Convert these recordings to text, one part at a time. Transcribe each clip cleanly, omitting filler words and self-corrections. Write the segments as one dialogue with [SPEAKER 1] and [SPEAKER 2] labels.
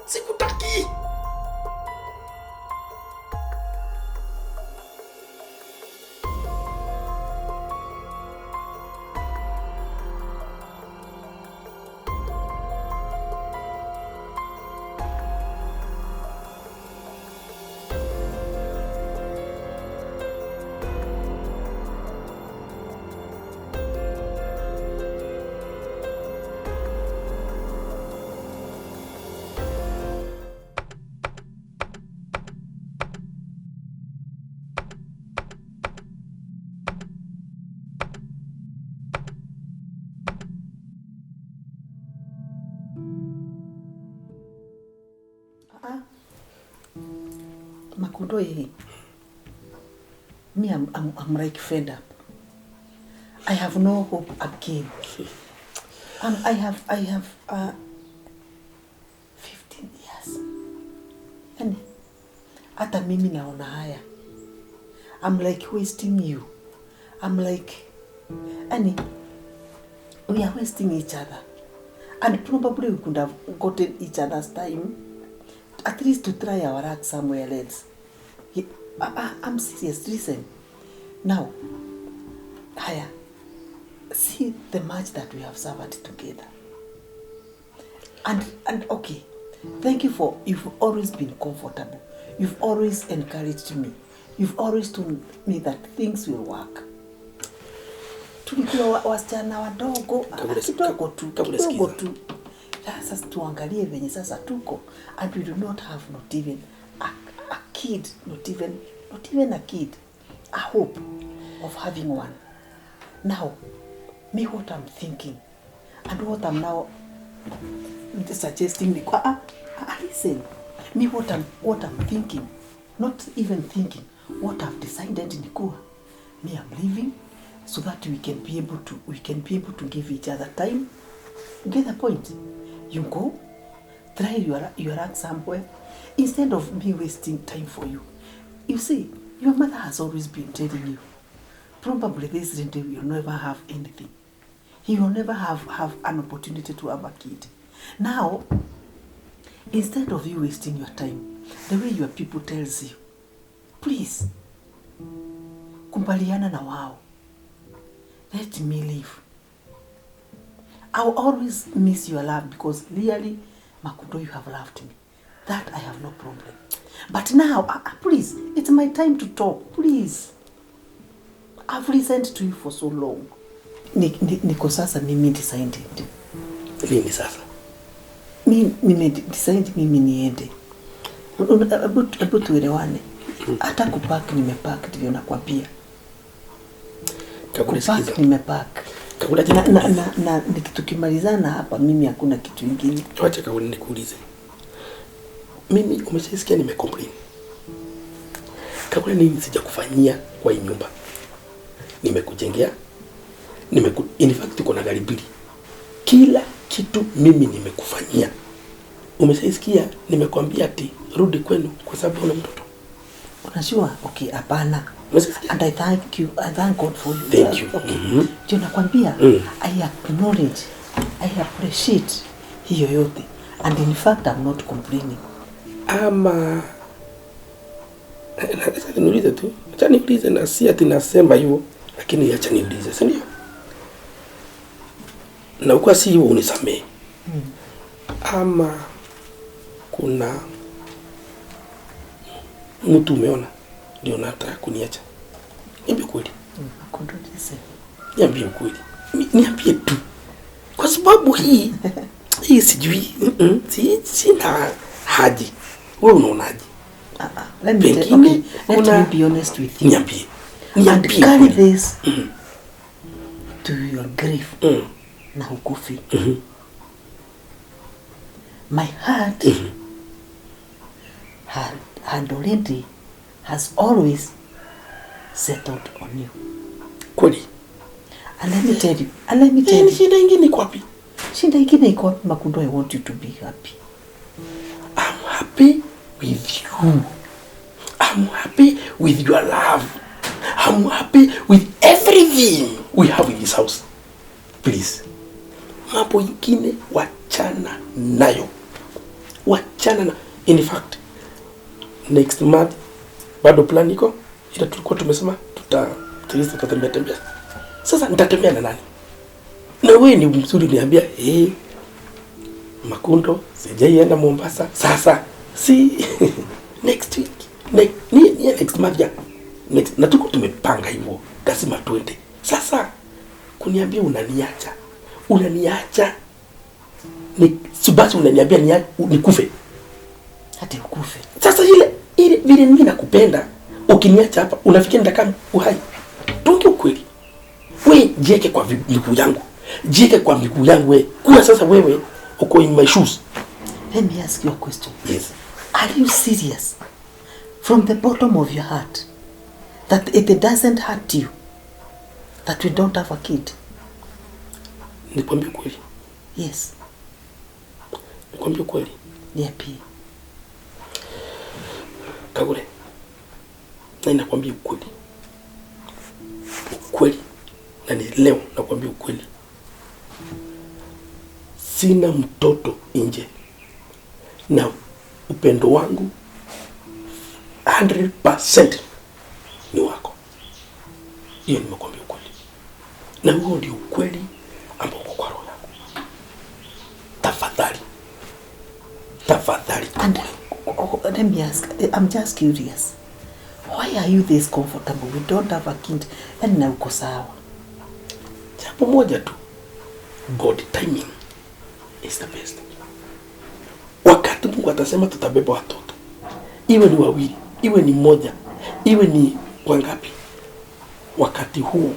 [SPEAKER 1] Sikutaki.
[SPEAKER 2] Makundo hii. Me, I'm like fed up. I have no hope again. I have 15 years. Yani, hata mimi naona haya. I'm like wasting you. I'm like, yani, we are wasting each other. And probably we could have gotten each other's time, at least to try our luck somewhere else. I'm serious, listen. Now, haya, see the match that we have suffered together. And okay, thank you for, you've always been comfortable. You've always encouraged me. You've always told me that things will work. Tulikuwa wasichana wadogo, kidogo tu, kidogo tu. Sasa tuangalie venye sasa tuko, and we do not have not even a kid, not even a kid, a hope of having one. Now, me what I'm thinking and what I'm now suggesting, listen, me what I'm thinking, not even thinking, what I've decided ni kuwa, me I'm leaving so that we can be able to give each other time. You get the point? You go, try your luck somewhere, instead of me wasting time for you. You see, your mother has always been telling you, probably this day will never have anything. He will never have an opportunity to have a kid. Now, instead of you wasting your time, the way your people tells you, please, kumbaliana na wao. Let me live. I will always miss your love because really, Makundo, you have loved me. That I have no problem. But now, please, it's my time to talk. Please. I've listened to you for so long. Niko sasa mimi decided.
[SPEAKER 1] Nini sasa?
[SPEAKER 2] Mimi decide mimi niende. Hebu tuelewane. Hata kupack nimepack ndio nakwambia. Kupack nimepack. Na tukimalizana hapa mimi hakuna kitu kingine.
[SPEAKER 1] Acha kauli nikuulize. Mimi umeshasikia nimecomplain. Kakule nini sijakufanyia kwa hii nyumba? Nimekujengea. In fact uko na gari mbili. Kila kitu mimi nimekufanyia. Umeshasikia nimekwambia ati rudi kwenu kwa sababu una mtoto.
[SPEAKER 2] Unajua? Okay, hapana. And I thank you. I thank God for you.
[SPEAKER 1] Thank you.
[SPEAKER 2] Okay. Mm-hmm. Nakwambia, I acknowledge, I appreciate hiyo yote. And in fact, I'm not complaining.
[SPEAKER 1] Ama niulize tu. Acha niulize na si ati nasema hivyo, lakini acha niulize, si ndio? Na uko si hivyo unisamee. Ama kuna mtu umeona ndio nataka kuniacha. Niambie kweli. Niambie kweli. Niambie tu. Kwa sababu hii sijui, sina haji. Wewe unaonaje?
[SPEAKER 2] Let me let me be honest with you.
[SPEAKER 1] Niambie.
[SPEAKER 2] And carry this to your grave. Na hukufi. My heart had already has always settled on you.
[SPEAKER 1] Kweli.
[SPEAKER 2] And let me tell you.
[SPEAKER 1] Shida ingine iko wapi?
[SPEAKER 2] Shida ingine iko wapi, Makundo? I want you to be happy.
[SPEAKER 1] I'm happy with you. I'm happy with your love. I'm happy with everything we have in this house. Please. Mambo ingine wachana nayo. Wachana na, in fact next month bado plan iko ila tulikuwa tumesema tutatembea tembea. Sasa nitatembea na nani? Na wewe ni mzuri, niambia Makundo sijaienda Mombasa. Sasa si next week ni next month ya next, na tuko tumepanga hivyo lazima tuende. Sasa kuniambia unaniacha ni basi unaniambia nikufe.
[SPEAKER 2] Hata ukufe.
[SPEAKER 1] Sasa ile vile mimi nakupenda, ukiniacha hapa unafikiri nitakaa uhai? Tuongee ukweli. Wewe jieke kwa miguu yangu. Jieke kwa miguu yangu wewe. Kuwa sasa wewe uko in my shoes.
[SPEAKER 2] Let me ask you a question.
[SPEAKER 1] Yes.
[SPEAKER 2] Are you serious? From the bottom of your heart that it doesn't hurt you that we don't have a kid?
[SPEAKER 1] Nikwambie kweli.
[SPEAKER 2] Yes.
[SPEAKER 1] Nikwambie kweli.
[SPEAKER 2] Niambie.
[SPEAKER 1] Kagure. Na nakwambia ukweli. Ukweli. Na ni leo nakwambia ukweli. Sina mtoto nje. Na upendo wangu 100% ni wako. Hiyo nimekwambia ukweli. Na huo ndio ukweli ambao uko kwa roho yangu. Tafadhali. Tafadhali.
[SPEAKER 2] And let me ask, I'm just curious. Why are you this comfortable? We don't have a kid. And na uko sawa.
[SPEAKER 1] Jambo moja tu. God timing is the best. Wakati Mungu atasema tutabeba watoto, iwe ni wawili, iwe ni mmoja, iwe ni wangapi, wakati huu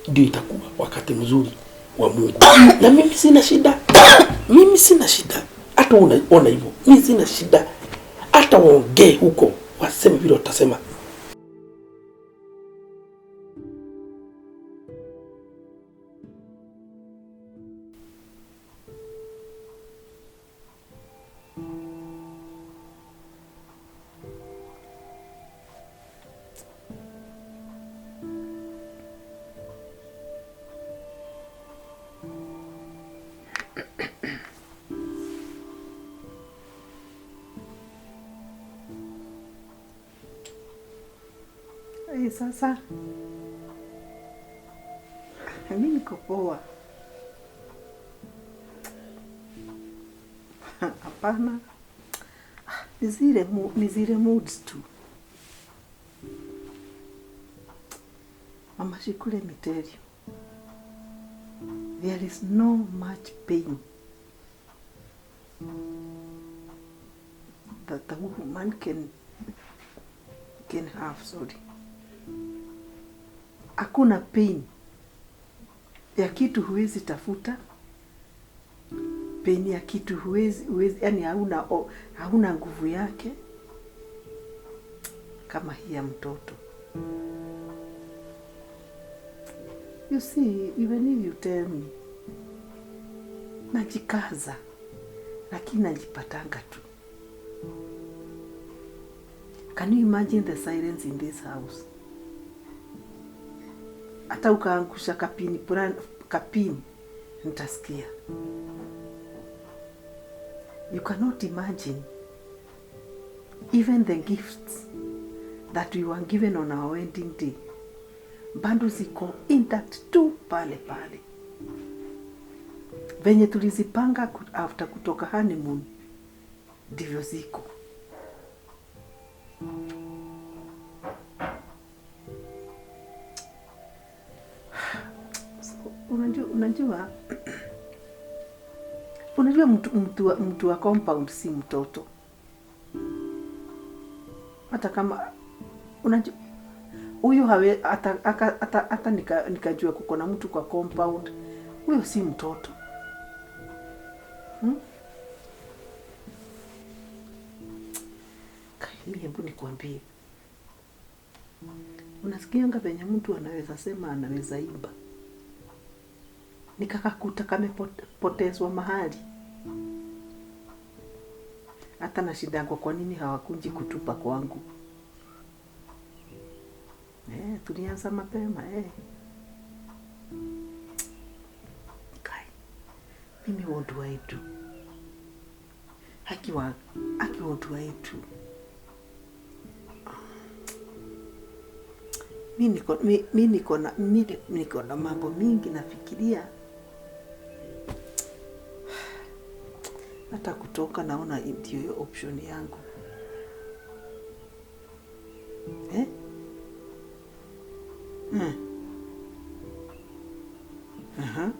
[SPEAKER 1] ndio itakuwa wakati mzuri wa Mungu. Na mimi sina shida. Mimi sina shida. Hata unaona hivyo. Mimi sina shida. Hata waongee huko, waseme vile watasema.
[SPEAKER 2] Sasa mimi niko poa. Hapana, ni zile moods tu. Mama Shikule, let me tell you, there is no much pain that the woman can have, sorry. Hakuna pain ya kitu huwezi tafuta, pain ya kitu huwezi, yani hauna nguvu yake kama hii ya mtoto. You see, even if you tell me, najikaza, lakini najipatanga tu. Can you imagine the silence in this house? Hata ukaangusha kapini, nitasikia. You cannot imagine even the gifts that we were given on our wedding day. Bado ziko intact tu pale pale. Venye tulizipanga after kutoka honeymoon, ndivyo ziko. Unajua mtu wa compound si mtoto. Hata kama unajua huyu hawe hata nikajua kuko na mtu kwa compound, huyo si mtoto. Kai, hebu nikwambie. Unasikianga venye mtu anaweza sema anaweza iba. Nikakakuta kamepotezwa mahali. Hata nashindangwa kwa nini hawakunji kutupa kwangu. Tulianza mapema. Kai, mimi what do I do? Haki what do I do? Mi niko na mambo mingi nafikiria. Hata kutoka naona ndio hiyo option yangu. Eh? Aha.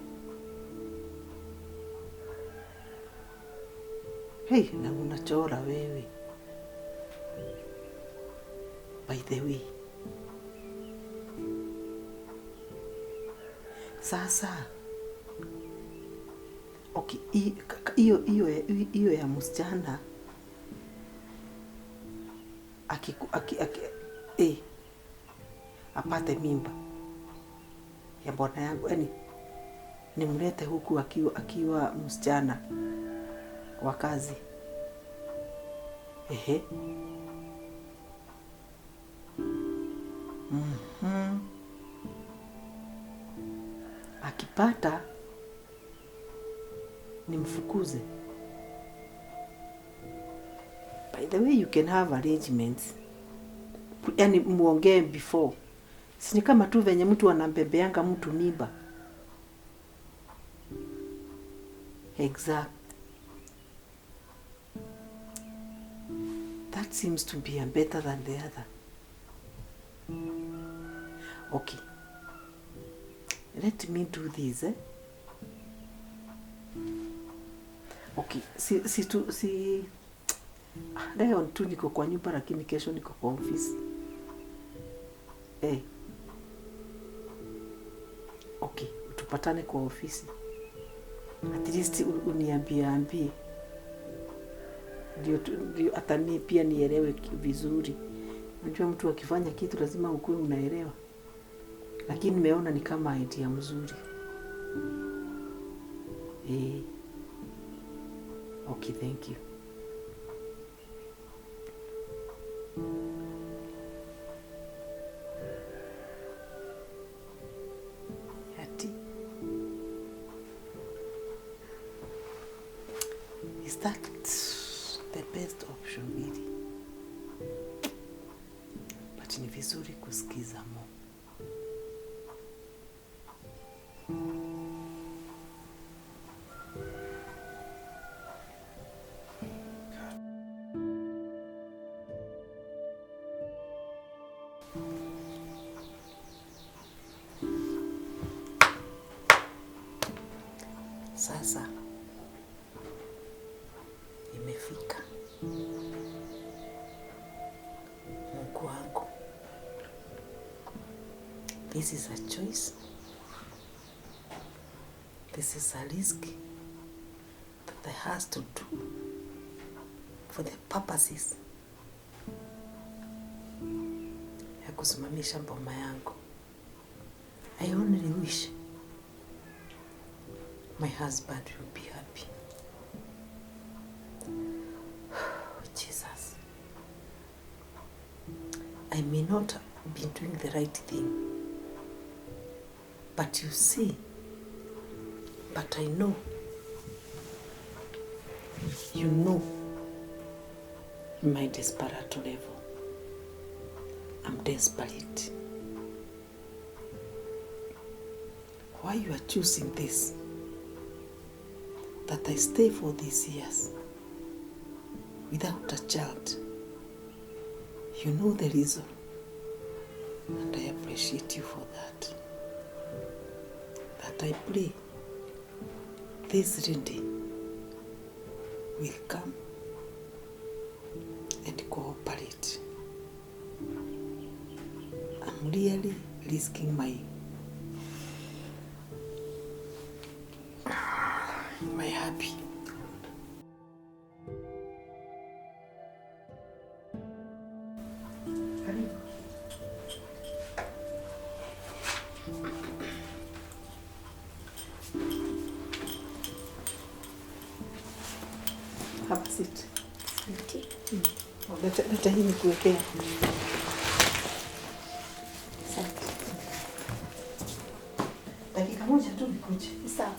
[SPEAKER 2] Hey, na unachora wewe. By the way. Sasa. Okay, hiyo ya msichana aki apate mimba ya bwana yangu, yani nimlete huku akiwa msichana wa kazi. Ehe. Akipata nimfukuze. By the way, you can have arrangements. Yani muongee before. Si ni kama tu venye mtu anambebeanga mtu mimba. Exact. That seems to be better than the other. Okay. Let me do this, eh? Okay, si leo tu niko kwa nyumba lakini kesho niko kwa office. Eh. Okay, tupatane kwa ofisi. At least uniambie. Ndio hata mimi pia nielewe vizuri. Unajua mtu akifanya kitu lazima ukuwe unaelewa. Lakini nimeona ni kama idea mzuri. Eh. Okay, thank you. Ati. Is that the best option really? But ni vizuri kusikiza mo. Sasa imefika. Mungu wangu. This is a choice. This is a risk that I has to do for the purposes ya kusimamisha boma yangu. I only wish my husband will be happy. Jesus. I may not be doing the right thing, but you see, but I know, you know my desperate level. I'm desperate. Why you are choosing this? That I stay for these years without a child. You know the reason, and I appreciate you for that. That I pray this lady will come and cooperate. I'm really risking my happy. Have a seat. Leta hii nikuwekea. Asante. Dakika moja tu nikuje.
[SPEAKER 3] Sawa.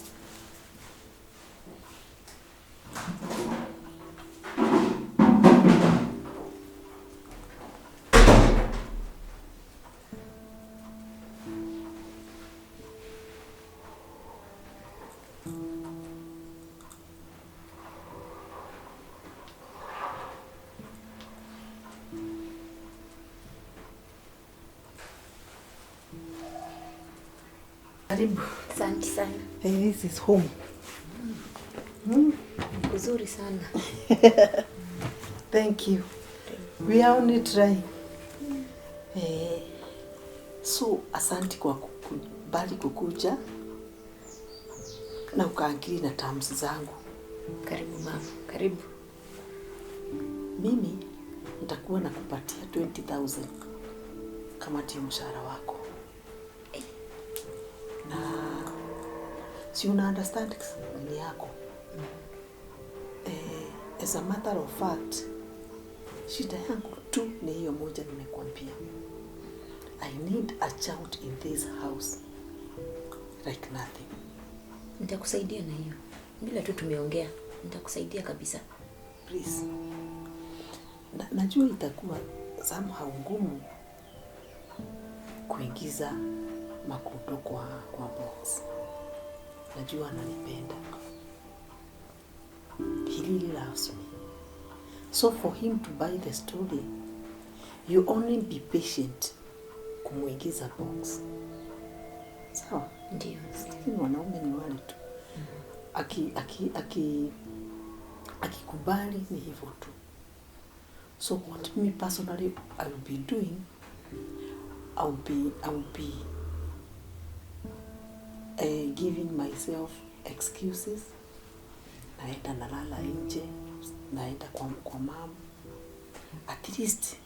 [SPEAKER 2] Karibu.
[SPEAKER 3] Asante sana.
[SPEAKER 2] Hey, this is home.
[SPEAKER 3] Uzuri sana.
[SPEAKER 2] Thank you. We are only trying. Eh, so asante kwa kukubali kukuja na ukaangili na terms zangu.
[SPEAKER 3] Karibu mama, karibu.
[SPEAKER 2] Mimi nitakuwa nakupatia 20,000 kama ndio mshahara wako. Na si una understand ni yako. As a matter of fact, shida yangu tu ni hiyo moja nimekuambia. I need a child in this house like nothing.
[SPEAKER 3] Nitakusaidia na hiyo. Bila tu tumeongea, nitakusaidia kabisa.
[SPEAKER 2] Please. Najua itakuwa somehow ngumu kuingiza Makudo kwa box. Najua ananipenda. He really loves me. So for him to buy the story, you only be patient kumuingiza box. Sawa?
[SPEAKER 3] Ndio.
[SPEAKER 2] Lakini wanaume ni wale tu. Akikubali ni hivyo tu. So what me personally I will be doing, I will be giving myself excuses. Naenda nalala nje, naenda kwa mama. At least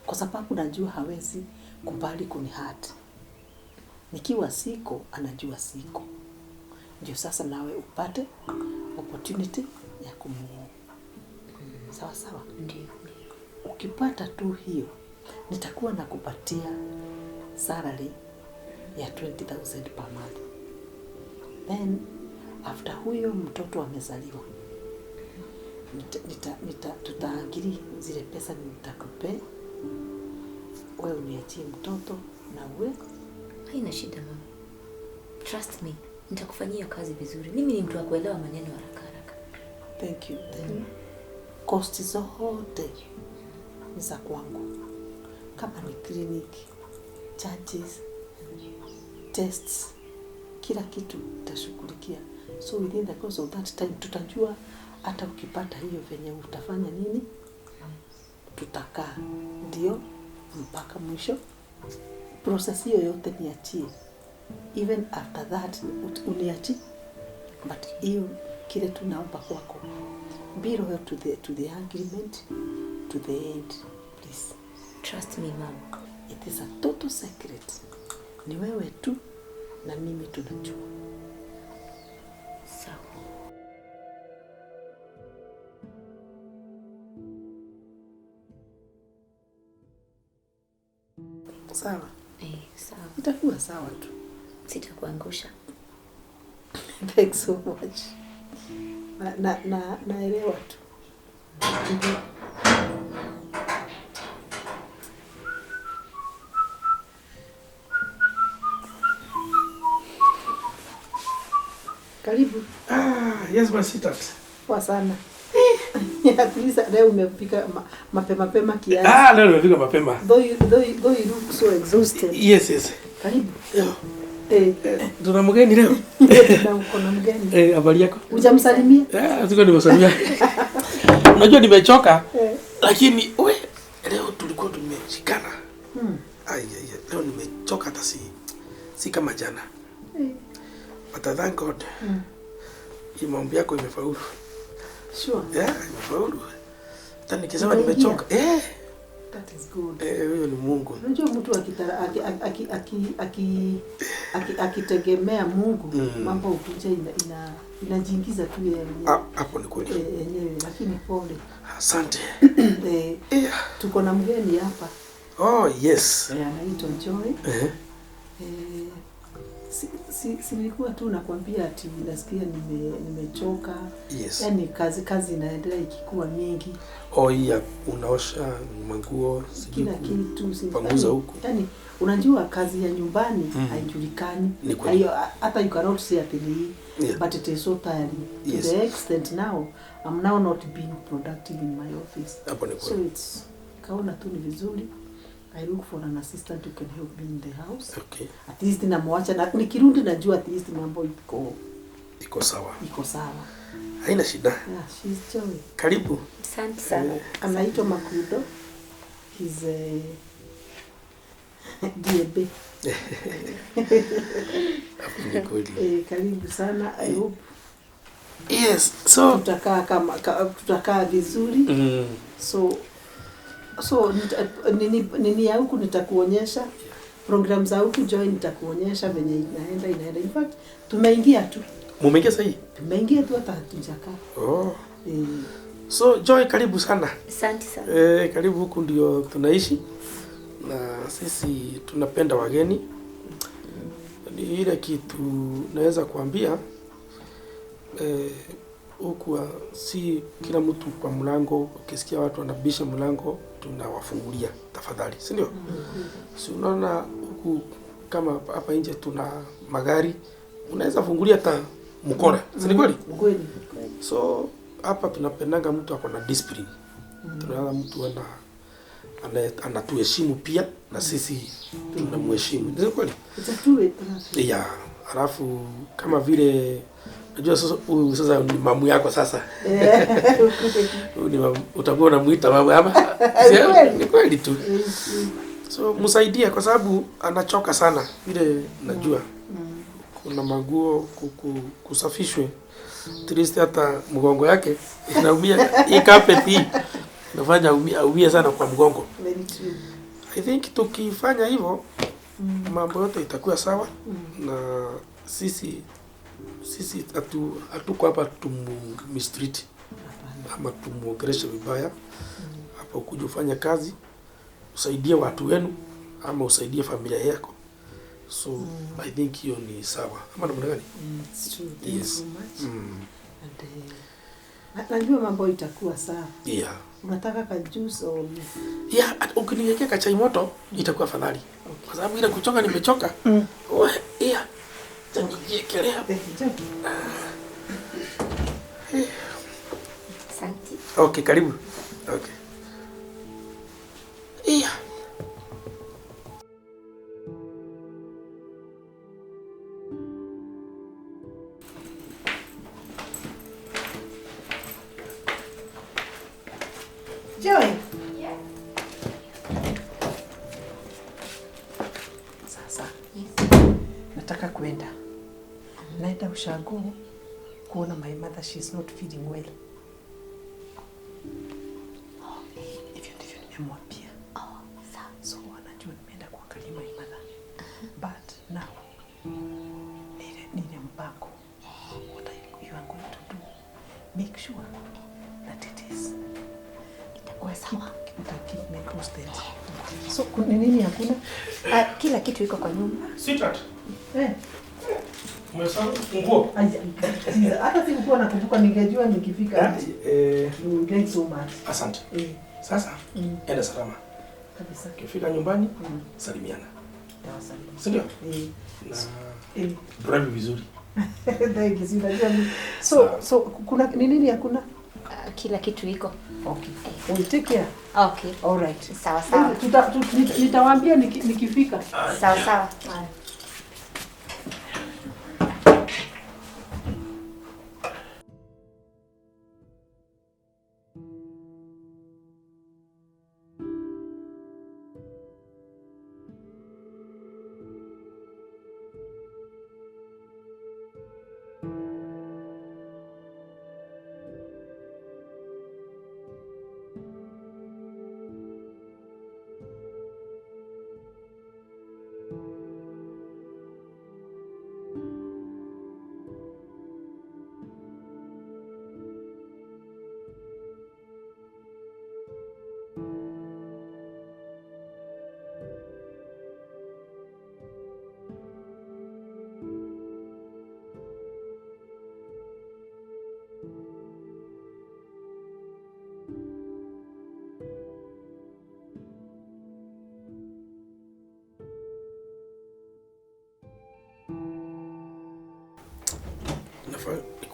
[SPEAKER 2] kwa sababu najua hawezi kubali kunihurt. Nikiwa siko, anajua siko. Ndio sasa nawe upate opportunity ya kumuoa. Sawa sawa?
[SPEAKER 3] Ndio.
[SPEAKER 2] Ukipata tu hiyo, nitakuwa nakupatia salary ya 20,000 per month. Then after huyo mtoto amezaliwa, tutaangili zile pesa nitakupea. Wewe uniachie mtoto na wewe.
[SPEAKER 3] Haina shida mama. Trust me, nitakufanyia kazi vizuri. Mimi ni mtu wa kuelewa maneno haraka haraka.
[SPEAKER 2] Thank you. Cost zote ni za kwangu. Kama ni clinic, charges, tests, kila kitu nitashughulikia. So within the course of that time tutajua hata ukipata hiyo venye utafanya nini, tutakaa ndio mpaka mwisho. Process hiyo yote niachie. Even after that uniachie. But hiyo kile tunaomba kwako, be loyal to the agreement, to the end, please.
[SPEAKER 3] Trust me mom.
[SPEAKER 2] It is a total secret. Ni wewe tu na mimi tunajua.
[SPEAKER 3] Sawa.
[SPEAKER 2] Sawa?
[SPEAKER 3] Sawa.
[SPEAKER 2] Itakuwa sawa tu.
[SPEAKER 3] Sitakuangusha.
[SPEAKER 2] Thanks so much. Naelewa tu. Karibu.
[SPEAKER 1] Yes, my sweetheart.
[SPEAKER 2] Poa sana. At least leo umefika mapema kiasi.
[SPEAKER 1] Leo nimefika mapema.
[SPEAKER 2] Though you look so exhausted.
[SPEAKER 1] Yes, yes.
[SPEAKER 2] Karibu.
[SPEAKER 1] Tuna mgeni leo.
[SPEAKER 2] Kuna mgeni.
[SPEAKER 1] Habari yako?
[SPEAKER 2] Hujamsalimia?
[SPEAKER 1] Siko nimesalimia. Unajua nimechoka. Lakini we leo tulikuwa tumeshikana. Ai, leo nimechoka hata si kama jana. But I thank God. Hii maombi yako imefaulu.
[SPEAKER 2] Sure.
[SPEAKER 1] Yeah, imefaulu. Hata nikisema nimechoka.
[SPEAKER 2] That is good.
[SPEAKER 1] Huyo ni Mungu.
[SPEAKER 2] Unajua mtu akitegemea Mungu, mambo ukuja inajiingiza tu yeye mwenyewe.
[SPEAKER 1] Hapo ni kweli.
[SPEAKER 2] Yenyewe, lakini pole.
[SPEAKER 1] Asante.
[SPEAKER 2] Tuko na mgeni hapa.
[SPEAKER 1] Oh, yes.
[SPEAKER 2] Anaitwa Joy. Si nilikuwa tu nakwambia ati nasikia nimechoka.
[SPEAKER 1] Yes.
[SPEAKER 2] Yaani kazi inaendelea ikikuwa mingi.
[SPEAKER 1] Oh yeah, unaosha manguo,
[SPEAKER 2] kila kitu,
[SPEAKER 1] panguza huku.
[SPEAKER 2] Yaani unajua kazi ya nyumbani haijulikani. Hayo hata you cannot say ati ni, but it is so tiring.
[SPEAKER 1] Yes.
[SPEAKER 2] To the extent now I'm now not being productive in my office.
[SPEAKER 1] Hapo ni
[SPEAKER 2] So it's kaona tu ni vizuri I look for an assistant who can help me in the house.
[SPEAKER 1] Okay.
[SPEAKER 2] At least namwacha na nikirudi najua at least mambo
[SPEAKER 1] Iko sawa.
[SPEAKER 2] Iko sawa.
[SPEAKER 1] Haina shida.
[SPEAKER 2] Yeah, she's Joy.
[SPEAKER 1] Karibu.
[SPEAKER 3] Asante sana.
[SPEAKER 2] Anaitwa Makudo. He's a DB.
[SPEAKER 1] Ni kweli.
[SPEAKER 2] Karibu sana. I hope.
[SPEAKER 1] Yes, so
[SPEAKER 2] tutakaa vizuri. So nini ya huku nitakuonyesha. Program za huku Joy nitakuonyesha venye inaenda. In fact, tumeingia tu.
[SPEAKER 1] Mumeingia sasa hii?
[SPEAKER 2] Tumeingia tu hata hatujakaa.
[SPEAKER 1] Oh. So Joy, karibu sana.
[SPEAKER 3] Asante sana.
[SPEAKER 1] Karibu, huku ndio tunaishi. Na sisi tunapenda wageni. Ni ile kitu naweza kuambia, huku si kila mtu kwa mlango, ukisikia watu wanabisha mlango tunawafungulia tafadhali, si ndio? Si unaona huku kama hapa nje tuna magari, unaweza fungulia hata mkora, si ni kweli?
[SPEAKER 2] Kweli.
[SPEAKER 1] So hapa tunapendanga mtu ako na discipline. Tunaona mtu anatuheshimu pia na sisi tunamheshimu. Ni kweli?
[SPEAKER 2] It's a two-way traffic.
[SPEAKER 1] Yeah, alafu kama vile unajua sasa huyu sasa ni mamu yako sasa. Huyu ni mamu, utakuwa unamuita mamu ama? Ni kweli tu. So msaidie kwa sababu anachoka sana vile najua. Kuna maguo kusafishwe. At least hata mgongo yake inaumia. Hii carpet hii inafanya aumie sana kwa mgongo.
[SPEAKER 2] Very true.
[SPEAKER 1] I think tukifanya hivyo mambo yote itakuwa sawa. Na sisi hatuko hapa tumistreat ama tumuongeleshe vibaya. Hapa ukuje ufanye kazi, usaidie watu wenu ama usaidie familia yako. So I think hiyo ni sawa. Ama namna gani?
[SPEAKER 2] It's true. Thank you so much. And najua mambo itakuwa sawa.
[SPEAKER 1] Yeah.
[SPEAKER 2] Unataka ka juice or
[SPEAKER 1] Yeah, ukiniwekea ka chai moto itakuwa afadhali.
[SPEAKER 2] Okay.
[SPEAKER 1] Kwa sababu ile kuchoka nimechoka. Oh, yeah. Nijiekelea.
[SPEAKER 3] Asante.
[SPEAKER 1] Okay, karibu. Okay. Yeah.
[SPEAKER 2] Joy.
[SPEAKER 3] Yeah.
[SPEAKER 2] Sasa.
[SPEAKER 3] Yes.
[SPEAKER 2] Nataka kuenda. Naenda ushago kuona my mother, she's not feeling well. Hivyo ndivyo nimemwambia.
[SPEAKER 3] Oh, sawa.
[SPEAKER 2] So anajua nimeenda kuangalia my mother. But now nile mpango. What you are going to do, make sure that it is
[SPEAKER 3] itakuwa sawa.
[SPEAKER 2] Uta keep me posted. So kuna nini hakuna?
[SPEAKER 3] Kila kitu iko kwa nyumba.
[SPEAKER 1] Sweetheart. Umesahau nguo?
[SPEAKER 2] Hata sikuwa nakumbuka, ningejua nikifika. Thank so much.
[SPEAKER 1] Asante. Sasa enda salama.
[SPEAKER 2] Kabisa.
[SPEAKER 1] Ukifika nyumbani salimiana.
[SPEAKER 2] Tawasalimia.
[SPEAKER 1] Si ndio? Na drive vizuri.
[SPEAKER 2] Thank you. So kuna nini hakuna?
[SPEAKER 3] Kila kitu iko.
[SPEAKER 2] Okay. We'll take care.
[SPEAKER 3] Okay.
[SPEAKER 2] All right.
[SPEAKER 3] Sawa sawa.
[SPEAKER 2] Nitawaambia nikifika.
[SPEAKER 3] Sawa sawa.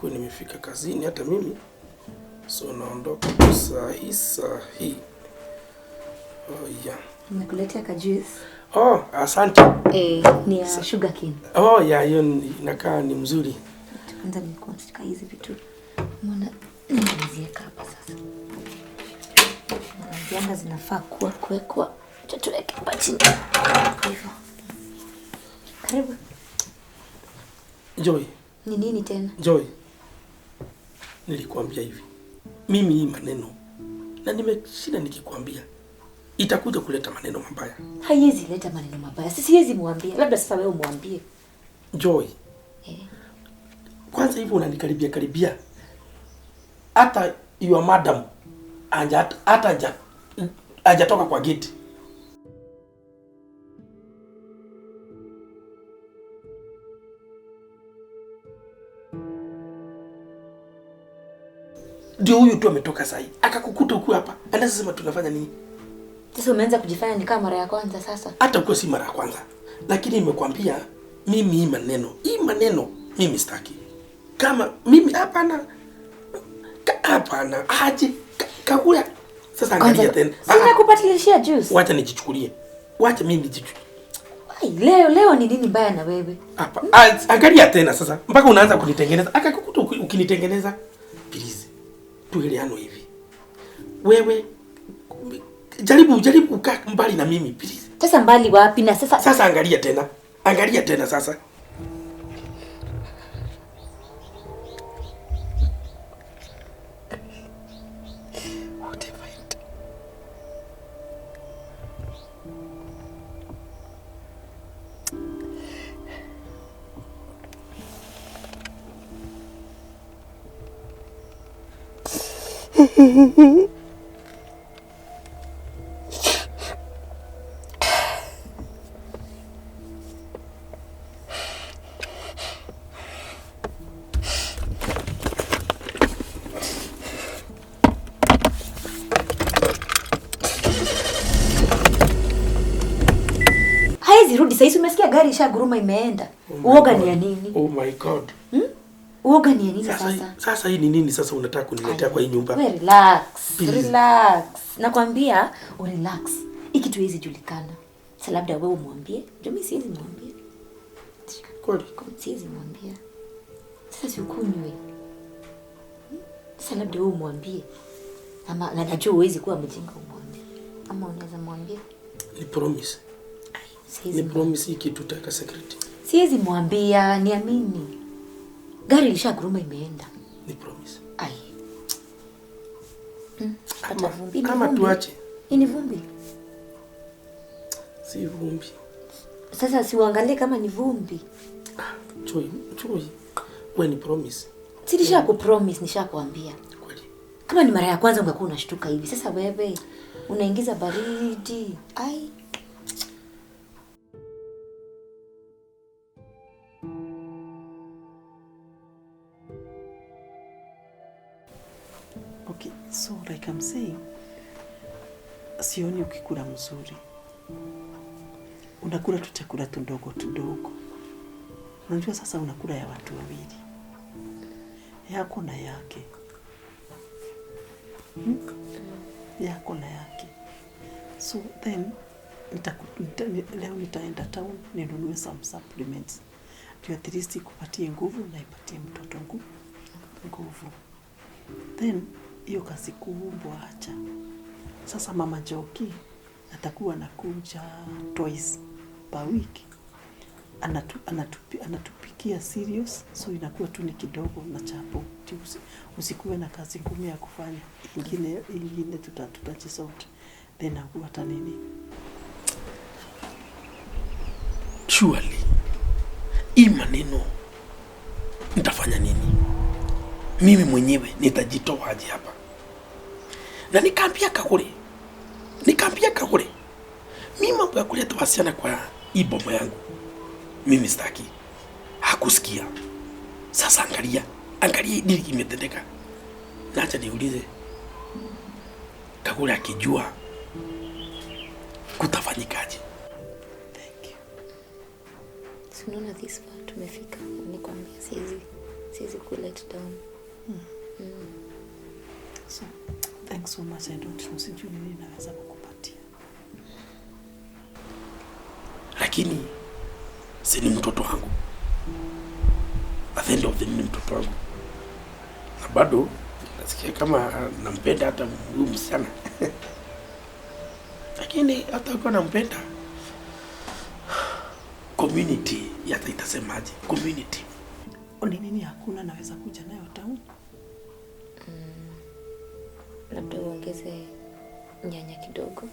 [SPEAKER 1] Nilikuwa nimefika kazini hata mimi, so naondoka saa hii. Oh yeah.
[SPEAKER 3] Nimekuletea ka juice.
[SPEAKER 1] Oh, asante.
[SPEAKER 3] Ni ya sugar cane.
[SPEAKER 1] Oh, ya hiyo inakaa ni mzuri.
[SPEAKER 3] Kwanza nilikuwa nataka hizi vitu. Mbona nimeziweka hapa sasa? Naambianga zinafaa kuwa kuwekwa. Tuweke hapa chini. Hivyo. Karibu.
[SPEAKER 1] Joy.
[SPEAKER 3] Ni nini tena?
[SPEAKER 1] Joy. Nilikuambia hivi. Mimi hii maneno na nimeshinda nikikwambia itakuja kuleta maneno mabaya.
[SPEAKER 3] Haiwezi leta maneno mabaya. Sisi siwezi muambia. Labda sasa wewe muambie.
[SPEAKER 1] Joy. Kwanza hivi unanikaribia karibia. Hata your madam hata hajatoka kwa gate. Ndio huyu tu ametoka sasa hivi. Akakukuta huku hapa. Anaweza sema tunafanya nini?
[SPEAKER 3] Sasa umeanza kujifanya ni kama mara ya kwanza sasa.
[SPEAKER 1] Hata uko si mara ya kwanza. Lakini nimekwambia mimi hii maneno. Hii maneno mimi sitaki. Kama mimi hapana. Hapana. Aje kakula. Sasa angalia tena.
[SPEAKER 3] Sina kupatilishia juice.
[SPEAKER 1] Wacha nijichukulie. Wacha mimi nijichukulie.
[SPEAKER 3] Leo ni nini mbaya na wewe?
[SPEAKER 1] Hapa. Angalia tena sasa. Mpaka unaanza kunitengeneza. Akakukuta ukinitengeneza. Please. Tueleane hivi. Wewe jaribu kukaa mbali na mimi please.
[SPEAKER 3] Sasa mbali wapi na sasa?
[SPEAKER 1] Sasa angalia tena. Angalia tena sasa. What have I done?
[SPEAKER 3] Haizi rudi sasa, umesikia gari ishaguruma imeenda. Uoga ni ya nini?
[SPEAKER 1] Oh my God.
[SPEAKER 3] Uoga ni ya nini sasa?
[SPEAKER 1] Sasa hii ni nini sasa unataka kuniletea kwa hii nyumba?
[SPEAKER 3] We relax. Please. Relax. Nakwambia relax. Hiki kitu hizi julikana. Sasa labda wewe umwambie. Ndio mimi siwezi mwambie.
[SPEAKER 1] Kweli?
[SPEAKER 3] Siwezi mwambia. Sasa si ukunywe. Sasa labda wewe umwambie. Ama na najua huwezi kuwa mjinga umwambie. Ama unaweza mwambia?
[SPEAKER 1] Ni promise. Ni promise hiki kitu tutaweka secret.
[SPEAKER 3] Siwezi mwambia, niamini. Gari lishaguruma imeenda.
[SPEAKER 1] Ni promise.
[SPEAKER 3] Ai.
[SPEAKER 1] Ama tuache.
[SPEAKER 3] Ni vumbi.
[SPEAKER 1] Si vumbi.
[SPEAKER 3] Sasa si uangalie kama ni vumbi.
[SPEAKER 1] Joy. Wewe ni promise.
[SPEAKER 3] Si nishakupromise, nishakuambia.
[SPEAKER 1] Kweli.
[SPEAKER 3] Kama ni mara ya kwanza ungekuwa unashtuka hivi. Sasa wewe unaingiza baridi. Ai.
[SPEAKER 2] Okay, so like I'm saying, sioni ukikula mzuri. Unakula tu chakula tudogo tudogo. Unajua sasa unakula ya watu wawili. Yako na yake. Yako na yake. So then, leo nitaenda town ninunue some supplements. Ndio at least ikupatie nguvu na ipatie mtoto nguvu. Then hiyo kazi kubwa acha. Sasa mama Njoki atakuwa anakuja twice per week. Anatupikia serious, so inakuwa tu ni kidogo na chapo. Usikuwe na kazi ngumu ya kufanya. Ingine tutajisort. Then akuwa hata nini.
[SPEAKER 1] Surely hii maneno nitafanya nini? Mimi mwenyewe nitajitoa aje hapa? Na nikaambia Kagure. Mimi mambo ya kuleta wasichana kwa hii boma yangu mimi sitaki. Hakusikia. Sasa angalia nini kimetendeka. Na acha niulize Kagure akijua kutafanyikaje?
[SPEAKER 2] Thank you.
[SPEAKER 3] Unaona this far tumefika. Nikwambia siwezi ku let down.
[SPEAKER 2] So, thanks so much. I don't know sijui nini naweza kukupatia.
[SPEAKER 1] Lakini si ni mtoto wangu. At the end of the day ni mtoto wangu. Na bado nasikia kama nampenda hata huyu msichana. Lakini hata ukiwa nampenda, community hata itasemaje? Community.
[SPEAKER 2] Ni nini hakuna naweza kuja nayo town?
[SPEAKER 3] Labda uongeze nyanya kidogo.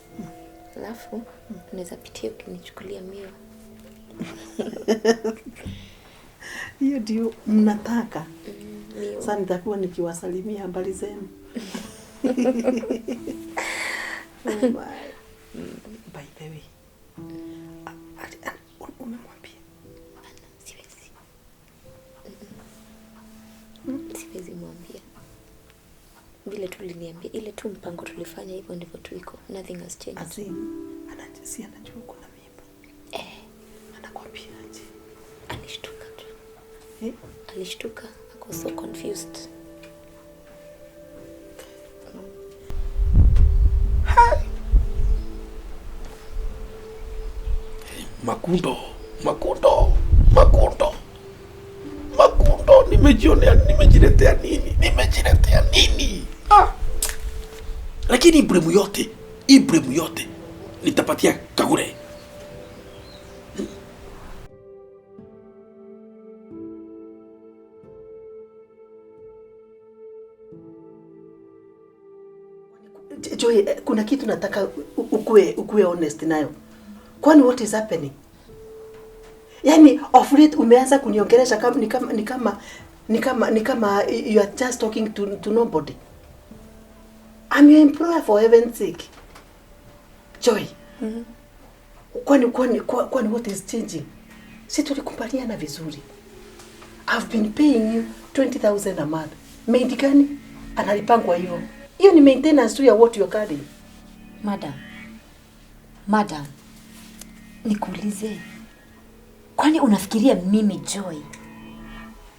[SPEAKER 3] Alafu unaweza pitia ukinichukulia miwa.
[SPEAKER 2] Hiyo ndio mnataka.
[SPEAKER 3] Miwa.
[SPEAKER 2] Sasa nitakuwa nikiwasalimia habari zenu. Oh my. By the way, umemwambia?
[SPEAKER 3] Siwezi. Siwezi mwambia. Vile tu uliniambia, ile tu mpango tulifanya hivyo ndivyo tu iko. Nothing has changed.
[SPEAKER 2] Azim, si anajua uko na mimba. Anakuambia aje?
[SPEAKER 3] Alishtuka tu. Alishtuka, ako so confused.
[SPEAKER 1] Makundo, Makundo, Makundo. Makundo, nimejionea, nimejiletea nini? Nimejiletea nini? Lakini Ibrahim yote nitapatia Kagure.
[SPEAKER 2] Joy, kuna kitu nataka ukue honest nayo. Kwani what is happening? Yaani off late umeanza kuniongelesha kama ni kama you are just talking to nobody. I'm your employer for heaven's sake. Joy. Kwani what is changing? Si tulikubaliana vizuri. I've been paying you 20,000 a month. Maid gani analipangwa hiyo? Hiyo ni maintenance tu ya what you're carrying.
[SPEAKER 3] Madam, nikuulize. Kwani unafikiria mimi Joy?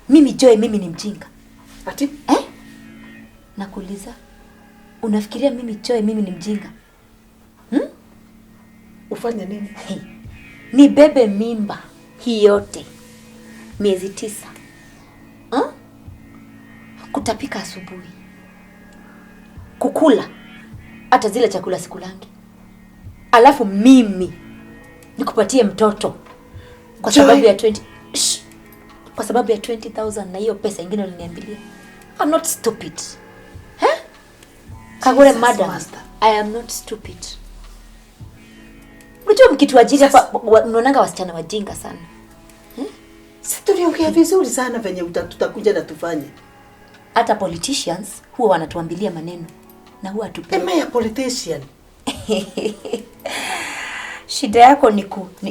[SPEAKER 3] Mimi Joy, mimi ni mjinga?
[SPEAKER 2] Ati?
[SPEAKER 3] Nakuuliza. Unafikiria mimi Joy, mimi ni mjinga?
[SPEAKER 2] Ufanye nini?
[SPEAKER 3] Hey. Nibebe mimba hii yote miezi 9. Kutapika asubuhi. Kukula hata zile chakula sikulangi. Alafu mimi nikupatie mtoto kwa sababu ya 20 kwa sababu ya 20,000 na hiyo pesa nyingine uliniambilia. I'm not stupid. Kagure madam, master. I am not stupid. Unajua mkituajiri hapa mnaonanga wasichana wajinga sana.
[SPEAKER 2] Si tuliongea vizuri sana venye tutakuja na tufanye.
[SPEAKER 3] Hata politicians huwa wanatuambilia maneno na huwa hatupendi.
[SPEAKER 2] Am I a politician?
[SPEAKER 3] Shida yako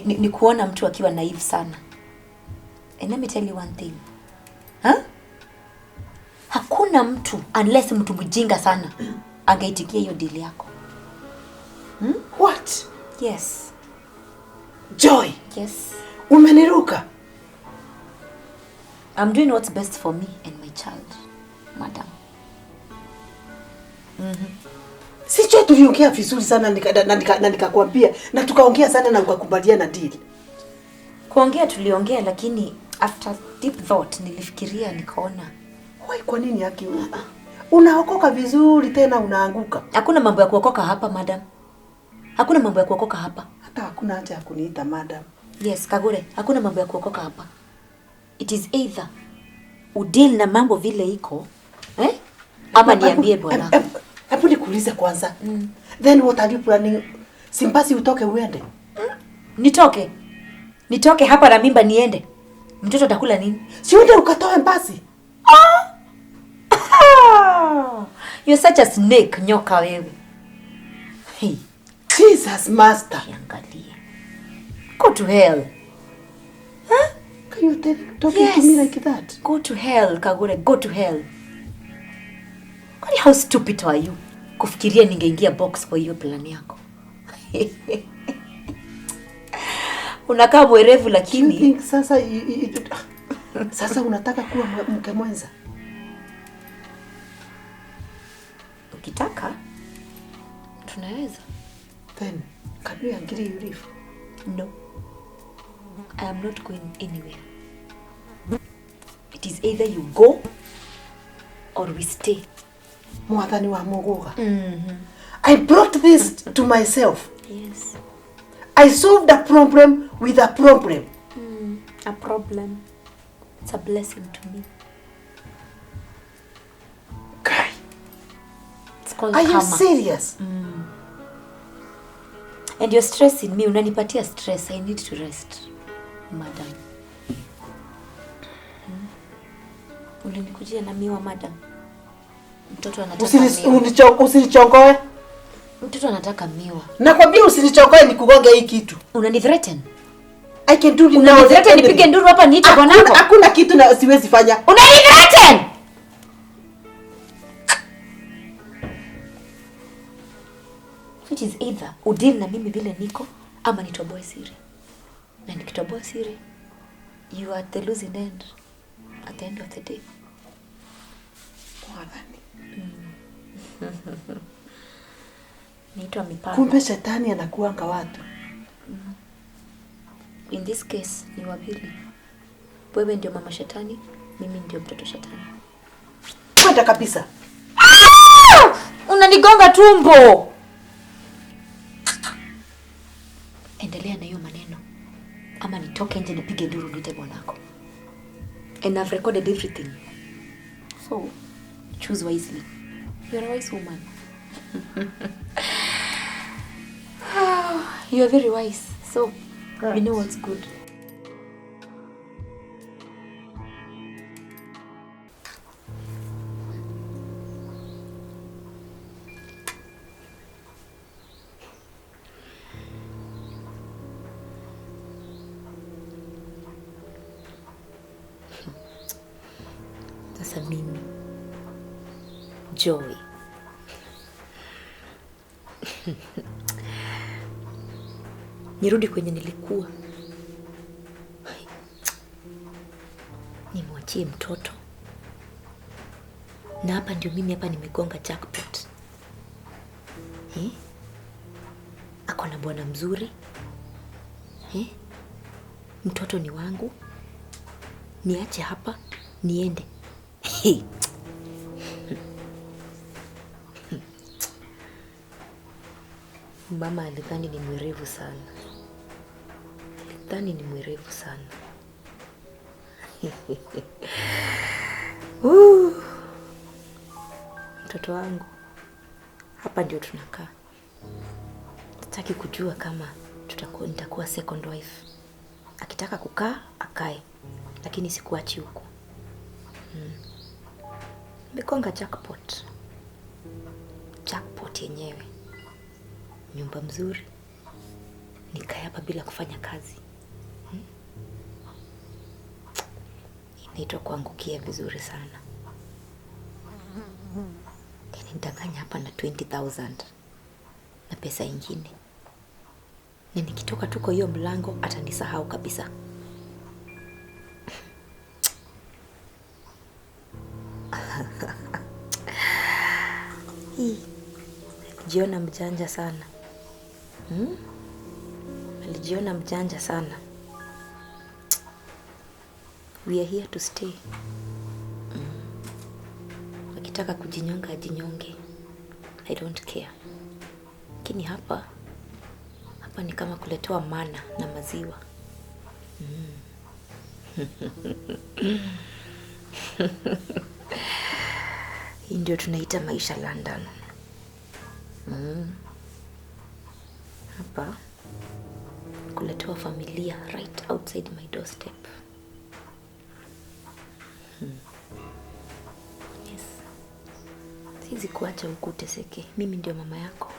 [SPEAKER 3] ni kuona mtu akiwa naive sana. And let me tell you one thing. Hakuna mtu unless mtu mjinga sana angeitikia hiyo deal yako.
[SPEAKER 2] What?
[SPEAKER 3] Yes.
[SPEAKER 2] Joy.
[SPEAKER 3] Yes.
[SPEAKER 2] Umeniruka.
[SPEAKER 3] I'm doing what's best for me and my child, madam.
[SPEAKER 2] Si Joy tuliongea vizuri sana na nikakwambia na tukaongea sana na ukakubaliana deal.
[SPEAKER 3] Kuongea tuliongea, lakini after deep thought nilifikiria nikaona.
[SPEAKER 2] Wai, kwa nini yaki? Unaokoka vizuri tena unaanguka.
[SPEAKER 3] Hakuna mambo ya kuokoka hapa madam. Hakuna mambo ya kuokoka hapa.
[SPEAKER 2] Hata hakuna haja ya kuniita madam.
[SPEAKER 3] Yes, Kagure, hakuna mambo ya kuokoka hapa. It is either udeal na mambo vile iko, ama niambie bwana.
[SPEAKER 2] Hebu nikuulize kwanza. Then what are you planning? Simpasi utoke uende?
[SPEAKER 3] Nitoke. Nitoke hapa na mimba niende. Mtoto atakula nini?
[SPEAKER 2] Si uende ukatoe mpasi.
[SPEAKER 3] You're such a snake, nyoka wewe. Hey.
[SPEAKER 2] Jesus master.
[SPEAKER 3] Angalia. Go to hell. Huh?
[SPEAKER 2] Can you talking to me like that?
[SPEAKER 3] Go to hell, Kagure. Go to hell. Kwani how stupid are you? Kufikiria ningeingia box kwa hiyo plan yako. Unakaa mwerevu lakini.
[SPEAKER 2] You think sasa sasa unataka kuwa mke mwenza?
[SPEAKER 3] Ukitaka tunaweza.
[SPEAKER 2] Then can we agree you leave?
[SPEAKER 3] No. I am not going anywhere. It is either you go or we stay.
[SPEAKER 2] Mwathani wa Muguga. I brought this to myself.
[SPEAKER 3] Yes.
[SPEAKER 2] I solved a problem with a problem.
[SPEAKER 3] A problem. It's a blessing to me.
[SPEAKER 2] Guy.
[SPEAKER 3] It's called
[SPEAKER 2] Are
[SPEAKER 3] karma.
[SPEAKER 2] you serious?
[SPEAKER 3] And you're stressing me. Unanipatia stress. I need to rest, madam. Ulinikujia na miwa, madam. Mtoto anataka miwa.
[SPEAKER 2] Usinichongoe.
[SPEAKER 3] Mtoto anataka miwa.
[SPEAKER 2] Nakwambia usinichongoe nikugonge hii kitu.
[SPEAKER 3] Unanithreaten?
[SPEAKER 2] I can do it now.
[SPEAKER 3] Unanithreaten nipige nduru hapa niite bwanako?
[SPEAKER 2] Hakuna kitu na siwezi fanya.
[SPEAKER 3] Unanithreaten? Which is either udeal na mimi vile niko ama nitoboe siri. Na nikitoboa siri, you are the losing end at the end of the day.
[SPEAKER 2] Mwathani.
[SPEAKER 3] Naitwa mipango.
[SPEAKER 2] Kumbe shetani anakuanga watu.
[SPEAKER 3] In this case ni wawili. Wewe ndio mama shetani, mimi ndio mtoto shetani.
[SPEAKER 2] Kwenda kabisa.
[SPEAKER 3] Unanigonga tumbo. Endelea na hiyo maneno. Ama nitoke nje nipige nduru niite bwanako. And I've recorded everything. So, choose wisely. You're a wise woman. You're very wise. So, you know what's good. Sasa mimi Joy nirudi kwenye nilikuwa, nimwachie mtoto, na hapa ndio mimi hapa nimegonga jackpot. Ako na bwana mzuri, mtoto ni wangu, niache hapa niende. Mama alidhani ni mwerevu sana. Alidhani ni mwerevu sana. Mtoto wangu, hapa ndio tunakaa. Sitaki kujua kama nitakuwa second wife. Akitaka kukaa, akae. Lakini sikuachi huko. Nimegonga jackpot. Jackpot yenyewe. Nyumba mzuri. Nikae hapa bila kufanya kazi. Inaitwa kuangukia vizuri sana. Nidanganya hapa na 20,000 na pesa ingine. Na nikitoka tu kwa hiyo mlango atanisahau kabisa. Alijiona mjanja sana. Alijiona mjanja sana. We are here to stay. Akitaka kujinyonga ajinyonge. I don't care. Lakini hapa ni kama kuletewa mana na maziwa. Hii ndio tunaita maisha London. Hapa kuletewa familia right outside my doorstep. Yes. Siwezi kuacha huku uteseke. Mimi ndio mama yako.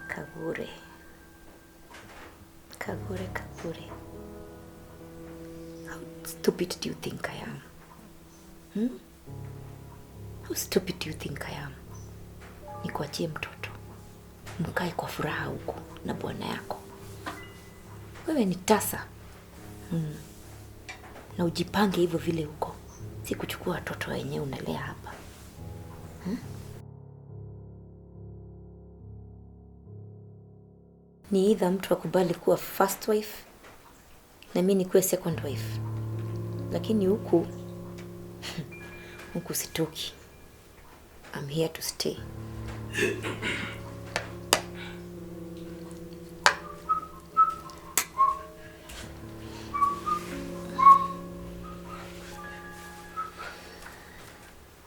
[SPEAKER 3] Kagure. Kagure, Kagure. How stupid do you think I am? How stupid do you think I am? Nikuachie mtoto. Mkae kwa furaha huku na bwana yako. Wewe ni tasa. Na ujipange hivyo vile huko. Si kuchukua watoto wenyewe unalea hapa. Ni either mtu akubali kuwa first wife na mimi nikuwe second wife. Lakini huku huku sitoki. I'm here to stay.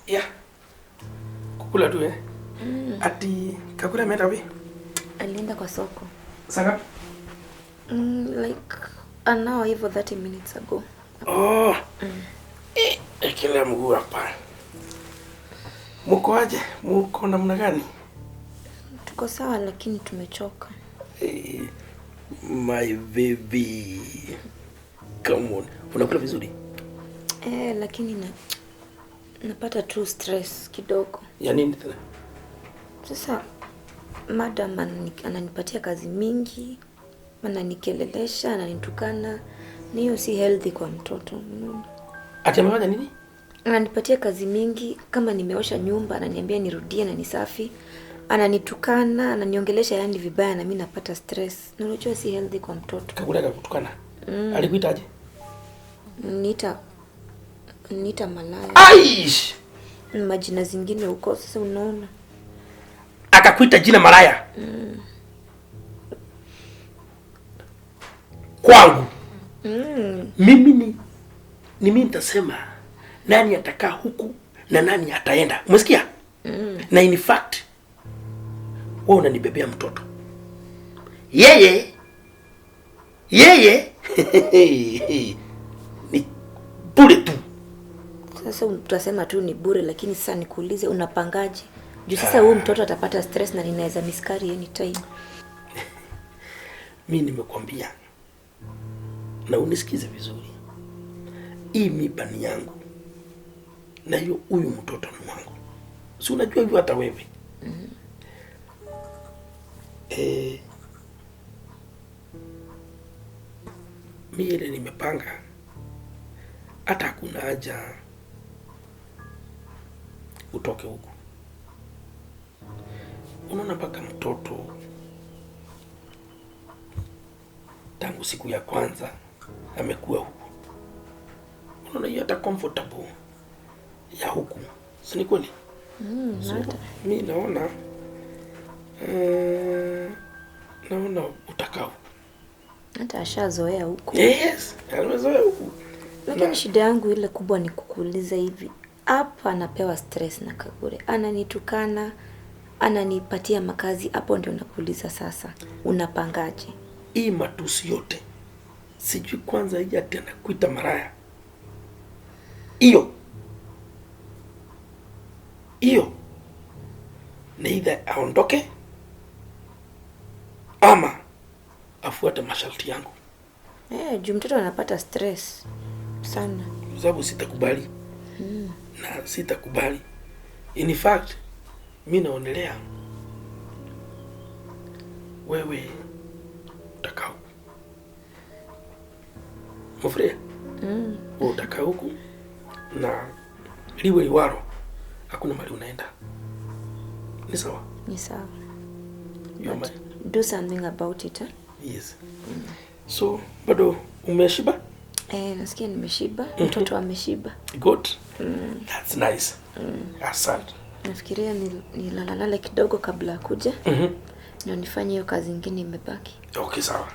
[SPEAKER 1] Yeah. Kukula tu eh? Ati Kakule ameenda wapi?
[SPEAKER 3] Alienda kwa soko.
[SPEAKER 1] Saa ngapi?
[SPEAKER 3] Like an hour hivyo, 30 minutes ago.
[SPEAKER 1] Oh. Ekelea mguu hapa. Mko aje? Mko namna gani?
[SPEAKER 3] Tuko sawa lakini tumechoka.
[SPEAKER 1] My baby. Come on. Unakula vizuri?
[SPEAKER 3] Lakini napata tu stress kidogo.
[SPEAKER 1] Ya nini tena?
[SPEAKER 3] Sasa madam ananipatia kazi mingi, ananikelelesha, ananitukana. Ni hiyo si healthy kwa mtoto.
[SPEAKER 1] Ati amefanya nini?
[SPEAKER 3] Ananipatia kazi mingi, kama nimeosha nyumba ananiambia nirudie na ni safi. Ananitukana, ananiongelesha yani vibaya na mimi napata stress. Na unajua si healthy kwa mtoto.
[SPEAKER 1] Kakule akakutukana? Alikuita aje?
[SPEAKER 3] Niita malaya.
[SPEAKER 1] Aish!
[SPEAKER 3] Majina zingine huko sasa unaona.
[SPEAKER 1] Akakuita jina malaya? Kwangu. Mimi ni mimi nitasema nani atakaa huku na nani ataenda. Umesikia? Na in fact wewe unanibebea mtoto. Yeye ni bure tu.
[SPEAKER 3] Sasa utasema tu ni bure, lakini sasa nikuulize unapangaje? Juu sasa huyu mtoto atapata stress na ninaweza miscarry anytime.
[SPEAKER 1] Mimi nimekwambia na unisikize vizuri. Hii mimba ni yangu. Na hiyo huyu mtoto ni wangu. Si unajua hivyo hata wewe. Mimi ile nimepanga hata hakuna haja utoke huku. Unaona mpaka mtoto tangu siku ya kwanza amekuwa huku. Unaona hiyo hata comfortable ya huku. Si ni kweli? So, mimi naona naona utakaa huku.
[SPEAKER 3] Hata ashazoea huku.
[SPEAKER 1] Yes, amezoea huku.
[SPEAKER 3] Lakini shida yangu ile kubwa ni kukuuliza hivi. Hapa anapewa stress na Kagure. Ananitukana, ananipatia makazi, hapo ndio nakuuliza sasa. Unapangaje?
[SPEAKER 1] Hii matusi yote. Sijui kwanza hii ati anakuita maraya. Hiyo. Hiyo. Ni either aondoke ama afuate masharti yangu.
[SPEAKER 3] Juu mtoto anapata stress sana.
[SPEAKER 1] Kwa sababu sitakubali. Na sitakubali. In fact, mimi naonelea wewe utakaa huku. Mfre? Wewe utakaa huku na liwe liwaro. Hakuna mahali unaenda. Ni sawa?
[SPEAKER 3] Ni sawa. But do something about it, eh?
[SPEAKER 1] Yes. So, bado umeshiba?
[SPEAKER 3] Nasikia nimeshiba. Mtoto ameshiba.
[SPEAKER 1] Good. That's nice. Asante.
[SPEAKER 3] Nafikiria nilalalale kidogo kabla kuja. Ndio nifanye hiyo kazi nyingine imebaki.
[SPEAKER 1] Okay, sawa.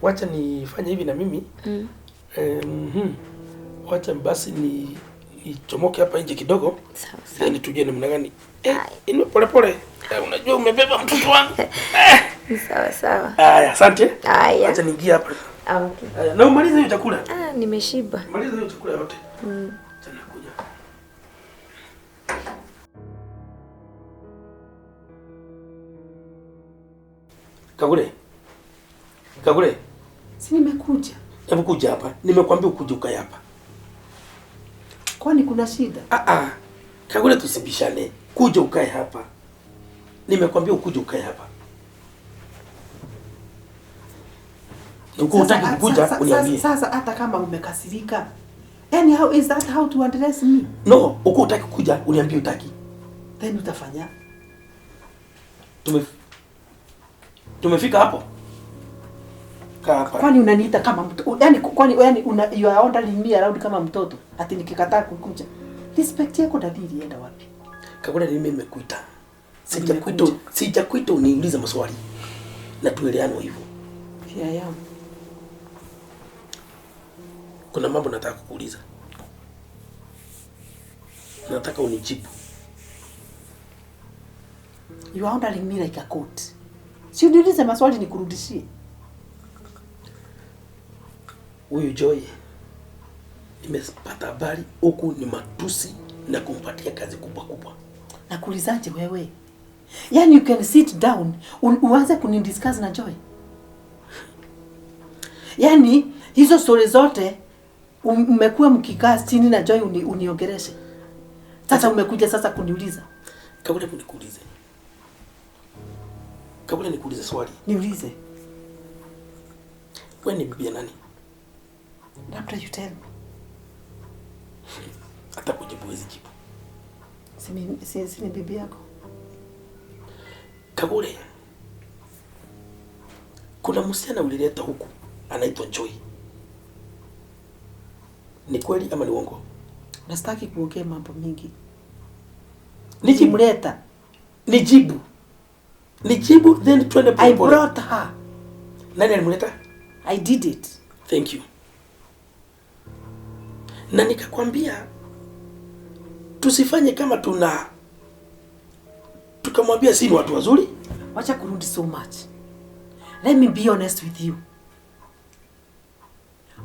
[SPEAKER 1] Wacha nifanye hivi na mimi. Wacha basi nichomoke hapa nje kidogo.
[SPEAKER 3] Sawa sawa.
[SPEAKER 1] Then tujue namna gani. Inue pole pole. Unajua umebeba mtoto wangu.
[SPEAKER 3] Sawa sawa.
[SPEAKER 1] Haya, asante.
[SPEAKER 3] Haya.
[SPEAKER 1] Acha niingie hapa.
[SPEAKER 3] Okay.
[SPEAKER 1] Haya, na umalize hiyo chakula.
[SPEAKER 3] Nimeshiba.
[SPEAKER 1] Maliza hiyo chakula yote. Tena kuja. Kagure. Kagure.
[SPEAKER 2] Si nimekuja.
[SPEAKER 1] Hebu kuja hapa. Nimekwambia ukuje ukae hapa.
[SPEAKER 2] Kwani kuna shida?
[SPEAKER 1] Kagure tusibishane. Kuja ukae hapa. Nimekwambia ukuje ukae hapa. Ukutaki kukuja uniambie.
[SPEAKER 2] Sasa hata kama umekasirika. Yani how is that how to address me?
[SPEAKER 1] No, ukutaki kukuja uniambie utaki.
[SPEAKER 2] Then utafanya?
[SPEAKER 1] Tumefika hapo. Kaa hapa.
[SPEAKER 2] Kwani unaniita kama mtoto? Yaani kwani yaani you are ordering me around kama mtoto? Ati nikikataa kukuja. Respect yako daddy ilienda wapi?
[SPEAKER 1] Kagure, mimi nimekuita. Sijakuita uniulize maswali. Na tueleane hivyo.
[SPEAKER 2] Here I am.
[SPEAKER 1] Kuna mambo nataka kukuuliza. Nataka unijibu.
[SPEAKER 2] You are ordering me like a coat. Si uniulize maswali nikurudishie.
[SPEAKER 1] Huyu Joy nimepata habari huku ni matusi na kumpatia kazi kubwa kubwa.
[SPEAKER 2] Nakuulizaje wewe? Yaani you can sit down uanze kunidiscuss na Joy. Yaani hizo story zote umekuwa mkikaa chini na Joy uniongereshe. Sasa umekuja sasa kuniuliza.
[SPEAKER 1] Kabla nikuulize. Kabla nikuulize swali.
[SPEAKER 2] Niulize.
[SPEAKER 1] Wewe ni bibi ya nani?
[SPEAKER 2] Labda you tell me.
[SPEAKER 1] Hata kujibu huwezi jibu.
[SPEAKER 2] Si ni bibi yako?
[SPEAKER 1] Kagure, kuna msichana ulileta huku anaitwa Joy. Ni kweli ama ni uongo?
[SPEAKER 2] Nastaki kuongea mambo mingi.
[SPEAKER 1] Nilimleta. Nijibu. Nijibu then twende pole pole.
[SPEAKER 2] I brought her.
[SPEAKER 1] Nani alimleta?
[SPEAKER 2] I did it.
[SPEAKER 1] Thank you. Na nikakwambia tusifanye kama tukamwambia si ni watu wazuri.
[SPEAKER 2] Wacha kurudi so much. Let me be honest with you.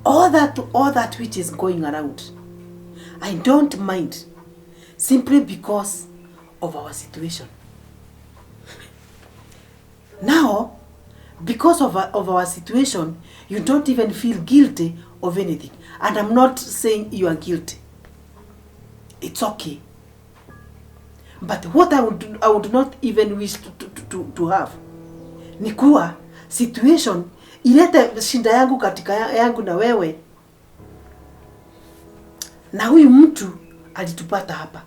[SPEAKER 2] All that which is going around, I don't mind, simply because of our situation. Now, because of our situation, you don't even feel guilty of anything. And I'm not saying you are guilty. It's okay. But what I would not even wish to have ni kuwa situation ilete shinda yangu katika yangu na wewe. Na huyu mtu alitupata hapa.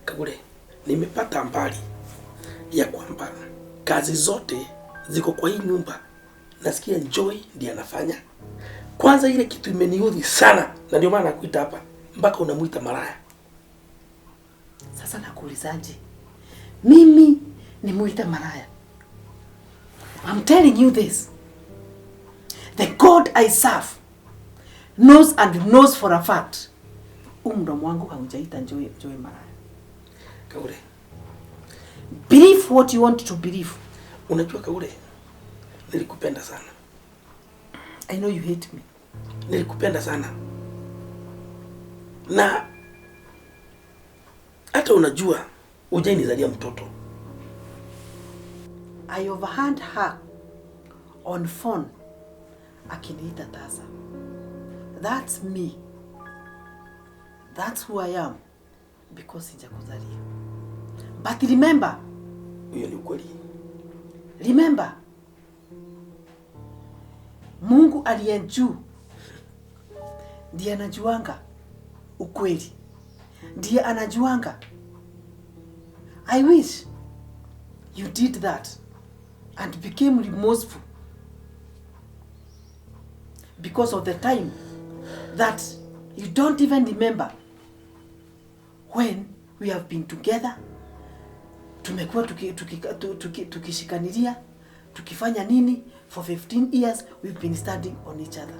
[SPEAKER 1] Kagure, nimepata mbali ya kwamba kazi zote ziko kwa hii nyumba. Nasikia Joy ndiye anafanya. Kwanza ile kitu imeniudhi sana, na ndio maana nakuita hapa, mpaka unamuita malaya.
[SPEAKER 2] Sasa nakuulizaje? Mimi nimuita malaya? I'm telling you this. The God I serve knows and knows for a fact. Mdomo wangu haujaita Joy malaya.
[SPEAKER 1] Kagure,
[SPEAKER 2] believe what you want to believe.
[SPEAKER 1] Unajua Kagure, nilikupenda sana.
[SPEAKER 2] I know you hate me.
[SPEAKER 1] Nilikupenda sana. Na hata unajua hujanizalia mtoto.
[SPEAKER 2] I overheard her on phone akiniita tasa. That's me. That's who I am because sijakuzalia. But remember,
[SPEAKER 1] hiyo ni ukweli.
[SPEAKER 2] Remember, Mungu aliye juu ndiye anajuanga ukweli. Ndiye anajuanga. I wish you did that and became remorseful because of the time that you don't even remember when we have been together. Tumekuwa tukishikanilia, tukifanya nini for 15 years we've been standing on each other.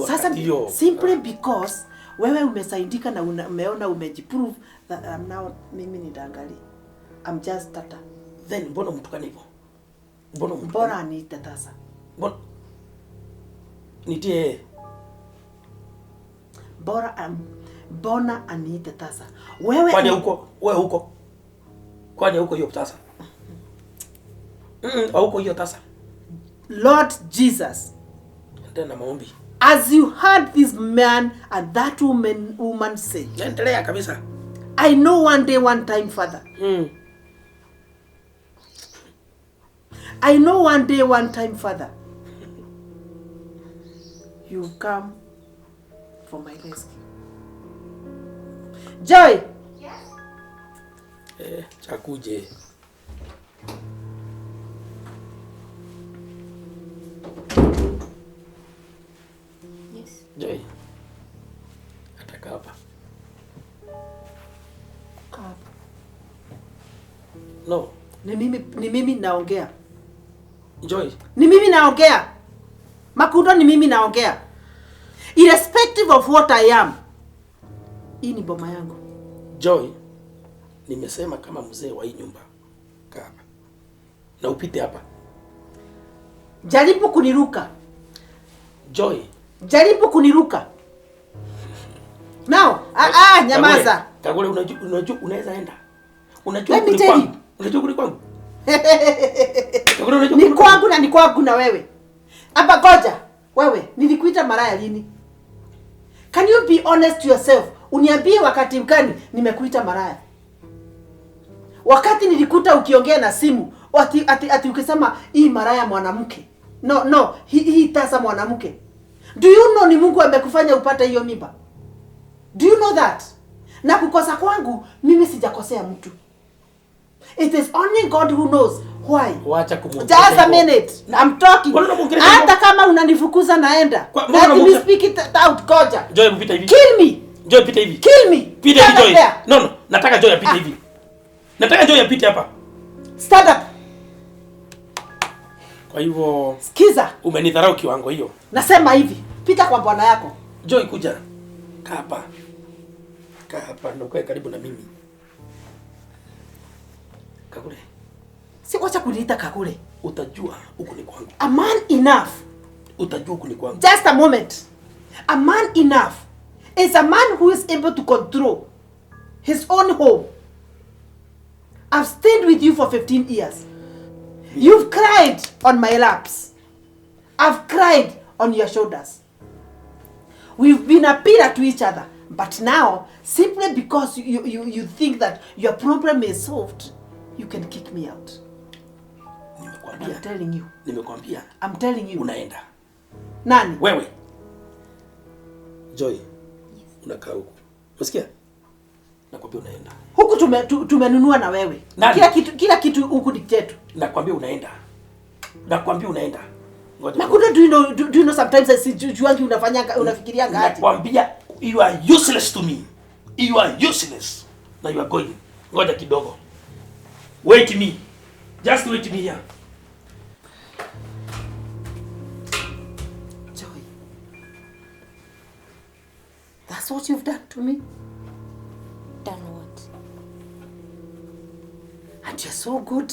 [SPEAKER 2] Sasa simply because wewe umesaidika na umeona umejiprove that I'm now, mimi nitaangalia. I'm just tata.
[SPEAKER 1] Then mbona mtukane hivyo?
[SPEAKER 2] Mbona aniita tasa?
[SPEAKER 1] Mbona nitie
[SPEAKER 2] bora mbona aniita tasa? Wewe
[SPEAKER 1] kwani huko, wewe huko. Kwani huko hiyo tasa? Huko hiyo tasa.
[SPEAKER 2] Lord Jesus.
[SPEAKER 1] Endelea na maombi.
[SPEAKER 2] As you heard this man and that woman say.
[SPEAKER 1] Endelea kabisa.
[SPEAKER 2] I know one day, one time, Father. I know one day, one time, Father. You come for my rescue. Joy!
[SPEAKER 3] Yes?
[SPEAKER 1] Chakuje.
[SPEAKER 3] Yes.
[SPEAKER 1] Joy. Ataka hapa.
[SPEAKER 2] Kaa hapa.
[SPEAKER 1] No.
[SPEAKER 2] Ni mimi naongea.
[SPEAKER 1] Joy.
[SPEAKER 2] Ni mimi naongea. Makundo, ni mimi naongea. Irrespective of what I am. Hii ni boma yangu.
[SPEAKER 1] Joy, nimesema kama mzee wa hii nyumba. Kaa hapa. Na upite hapa.
[SPEAKER 2] Jaribu kuniruka.
[SPEAKER 1] Joy.
[SPEAKER 2] Jaribu kuniruka. Now, nyamaza.
[SPEAKER 1] Kagole, unajua unaweza enda. Unajua
[SPEAKER 2] Let me
[SPEAKER 1] kuli
[SPEAKER 2] tell
[SPEAKER 1] kwangu.
[SPEAKER 2] you.
[SPEAKER 1] Unajua kuli kwangu. Kagole, unajua
[SPEAKER 2] Ni
[SPEAKER 1] kuli
[SPEAKER 2] kwangu na ni kwangu na wewe. Hapa goja. Wewe, nilikuita maraya lini? Can you be honest to yourself? Uniambie wakati mkani nimekuita maraya. Wakati nilikuta ukiongea na simu, ati ukisema hii maraya mwanamke. No, hii tasa mwanamke. Do you know ni Mungu amekufanya upate hiyo mimba? Do you know that? Na kukosa kwangu, mimi sijakosea mtu. It is only God who knows why.
[SPEAKER 1] Wacha kumuongelesha
[SPEAKER 2] Just a
[SPEAKER 1] hivyo.
[SPEAKER 2] minute. I'm talking.
[SPEAKER 1] Mbona unamuongelesha
[SPEAKER 2] Hata
[SPEAKER 1] hivyo?
[SPEAKER 2] kama unanifukuza naenda.
[SPEAKER 1] Mbona
[SPEAKER 2] Let me
[SPEAKER 1] unamuongelesha?
[SPEAKER 2] speak it out, goja.
[SPEAKER 1] Joy, pita hivi.
[SPEAKER 2] Kill me.
[SPEAKER 1] Joy, pita hivi.
[SPEAKER 2] Kill me.
[SPEAKER 1] Pita hivi
[SPEAKER 2] Stand up
[SPEAKER 1] Joy.
[SPEAKER 2] there.
[SPEAKER 1] No. Nataka Joy apite hivi. Nataka Joy apite hapa.
[SPEAKER 2] Stand up.
[SPEAKER 1] Kwa hivyo
[SPEAKER 2] Sikiza.
[SPEAKER 1] umenidharau kiwango hiyo.
[SPEAKER 2] Nasema hivi. Pita kwa bwana yako.
[SPEAKER 1] Joy, kuja. Kaa hapa. Kaa hapa na ukae karibu na mimi. Kagure,
[SPEAKER 2] Si wacha kuniita Kagure.
[SPEAKER 1] utajua huku ni kwangu.
[SPEAKER 2] A man enough.
[SPEAKER 1] Utajua huku ni kwangu.
[SPEAKER 2] Just a moment. A man enough is a man who is able to control his own home. I've stayed with you for 15 years. You've cried on my laps. I've cried on your shoulders. We've been a pillar to each other. But now, simply because you think that your problem is solved, you can kick me out.
[SPEAKER 1] Nimekwambia.
[SPEAKER 2] I'm telling you.
[SPEAKER 1] Nimekwambia.
[SPEAKER 2] I'm telling you.
[SPEAKER 1] Unaenda.
[SPEAKER 2] Nani?
[SPEAKER 1] Wewe. Joy. Unakaa huku. Unasikia? Nakwambia unaenda.
[SPEAKER 2] Huku tumenunua na wewe.
[SPEAKER 1] Nani?
[SPEAKER 2] Kila kitu huku ni chetu.
[SPEAKER 1] Nakwambia unaenda. Nakwambia unaenda. Ngoja.
[SPEAKER 2] Makundo, do you know sometimes sijuangi unafanyanga, unafikirianga aje?
[SPEAKER 1] Nakwambia you are useless to me. You are useless. Now you are going. Ngoja kidogo. Wait me. Just wait me here.
[SPEAKER 2] Joy. That's what you've done to me.
[SPEAKER 3] Done what?
[SPEAKER 2] And you're so good.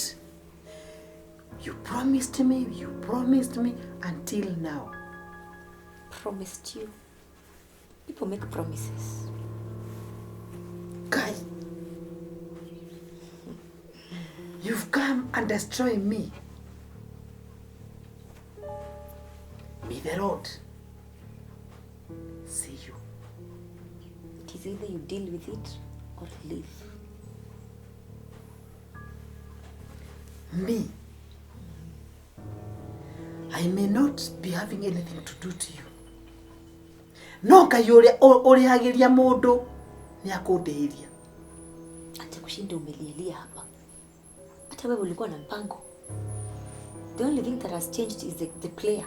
[SPEAKER 2] You promised me, you promised me until now.
[SPEAKER 3] Promised you. People make promises.
[SPEAKER 2] Guy, you've come and destroyed me. May the Lord see you.
[SPEAKER 3] It is either you deal with it or leave.
[SPEAKER 2] Me, I may not be having anything to do to you. No Ngai ũrĩa ũrĩhagĩria mũndũ nĩ akũndĩhĩria.
[SPEAKER 3] Acha kushinda umelialia hapa. Hata wewe ulikuwa na mpango. The only thing that has changed is the player.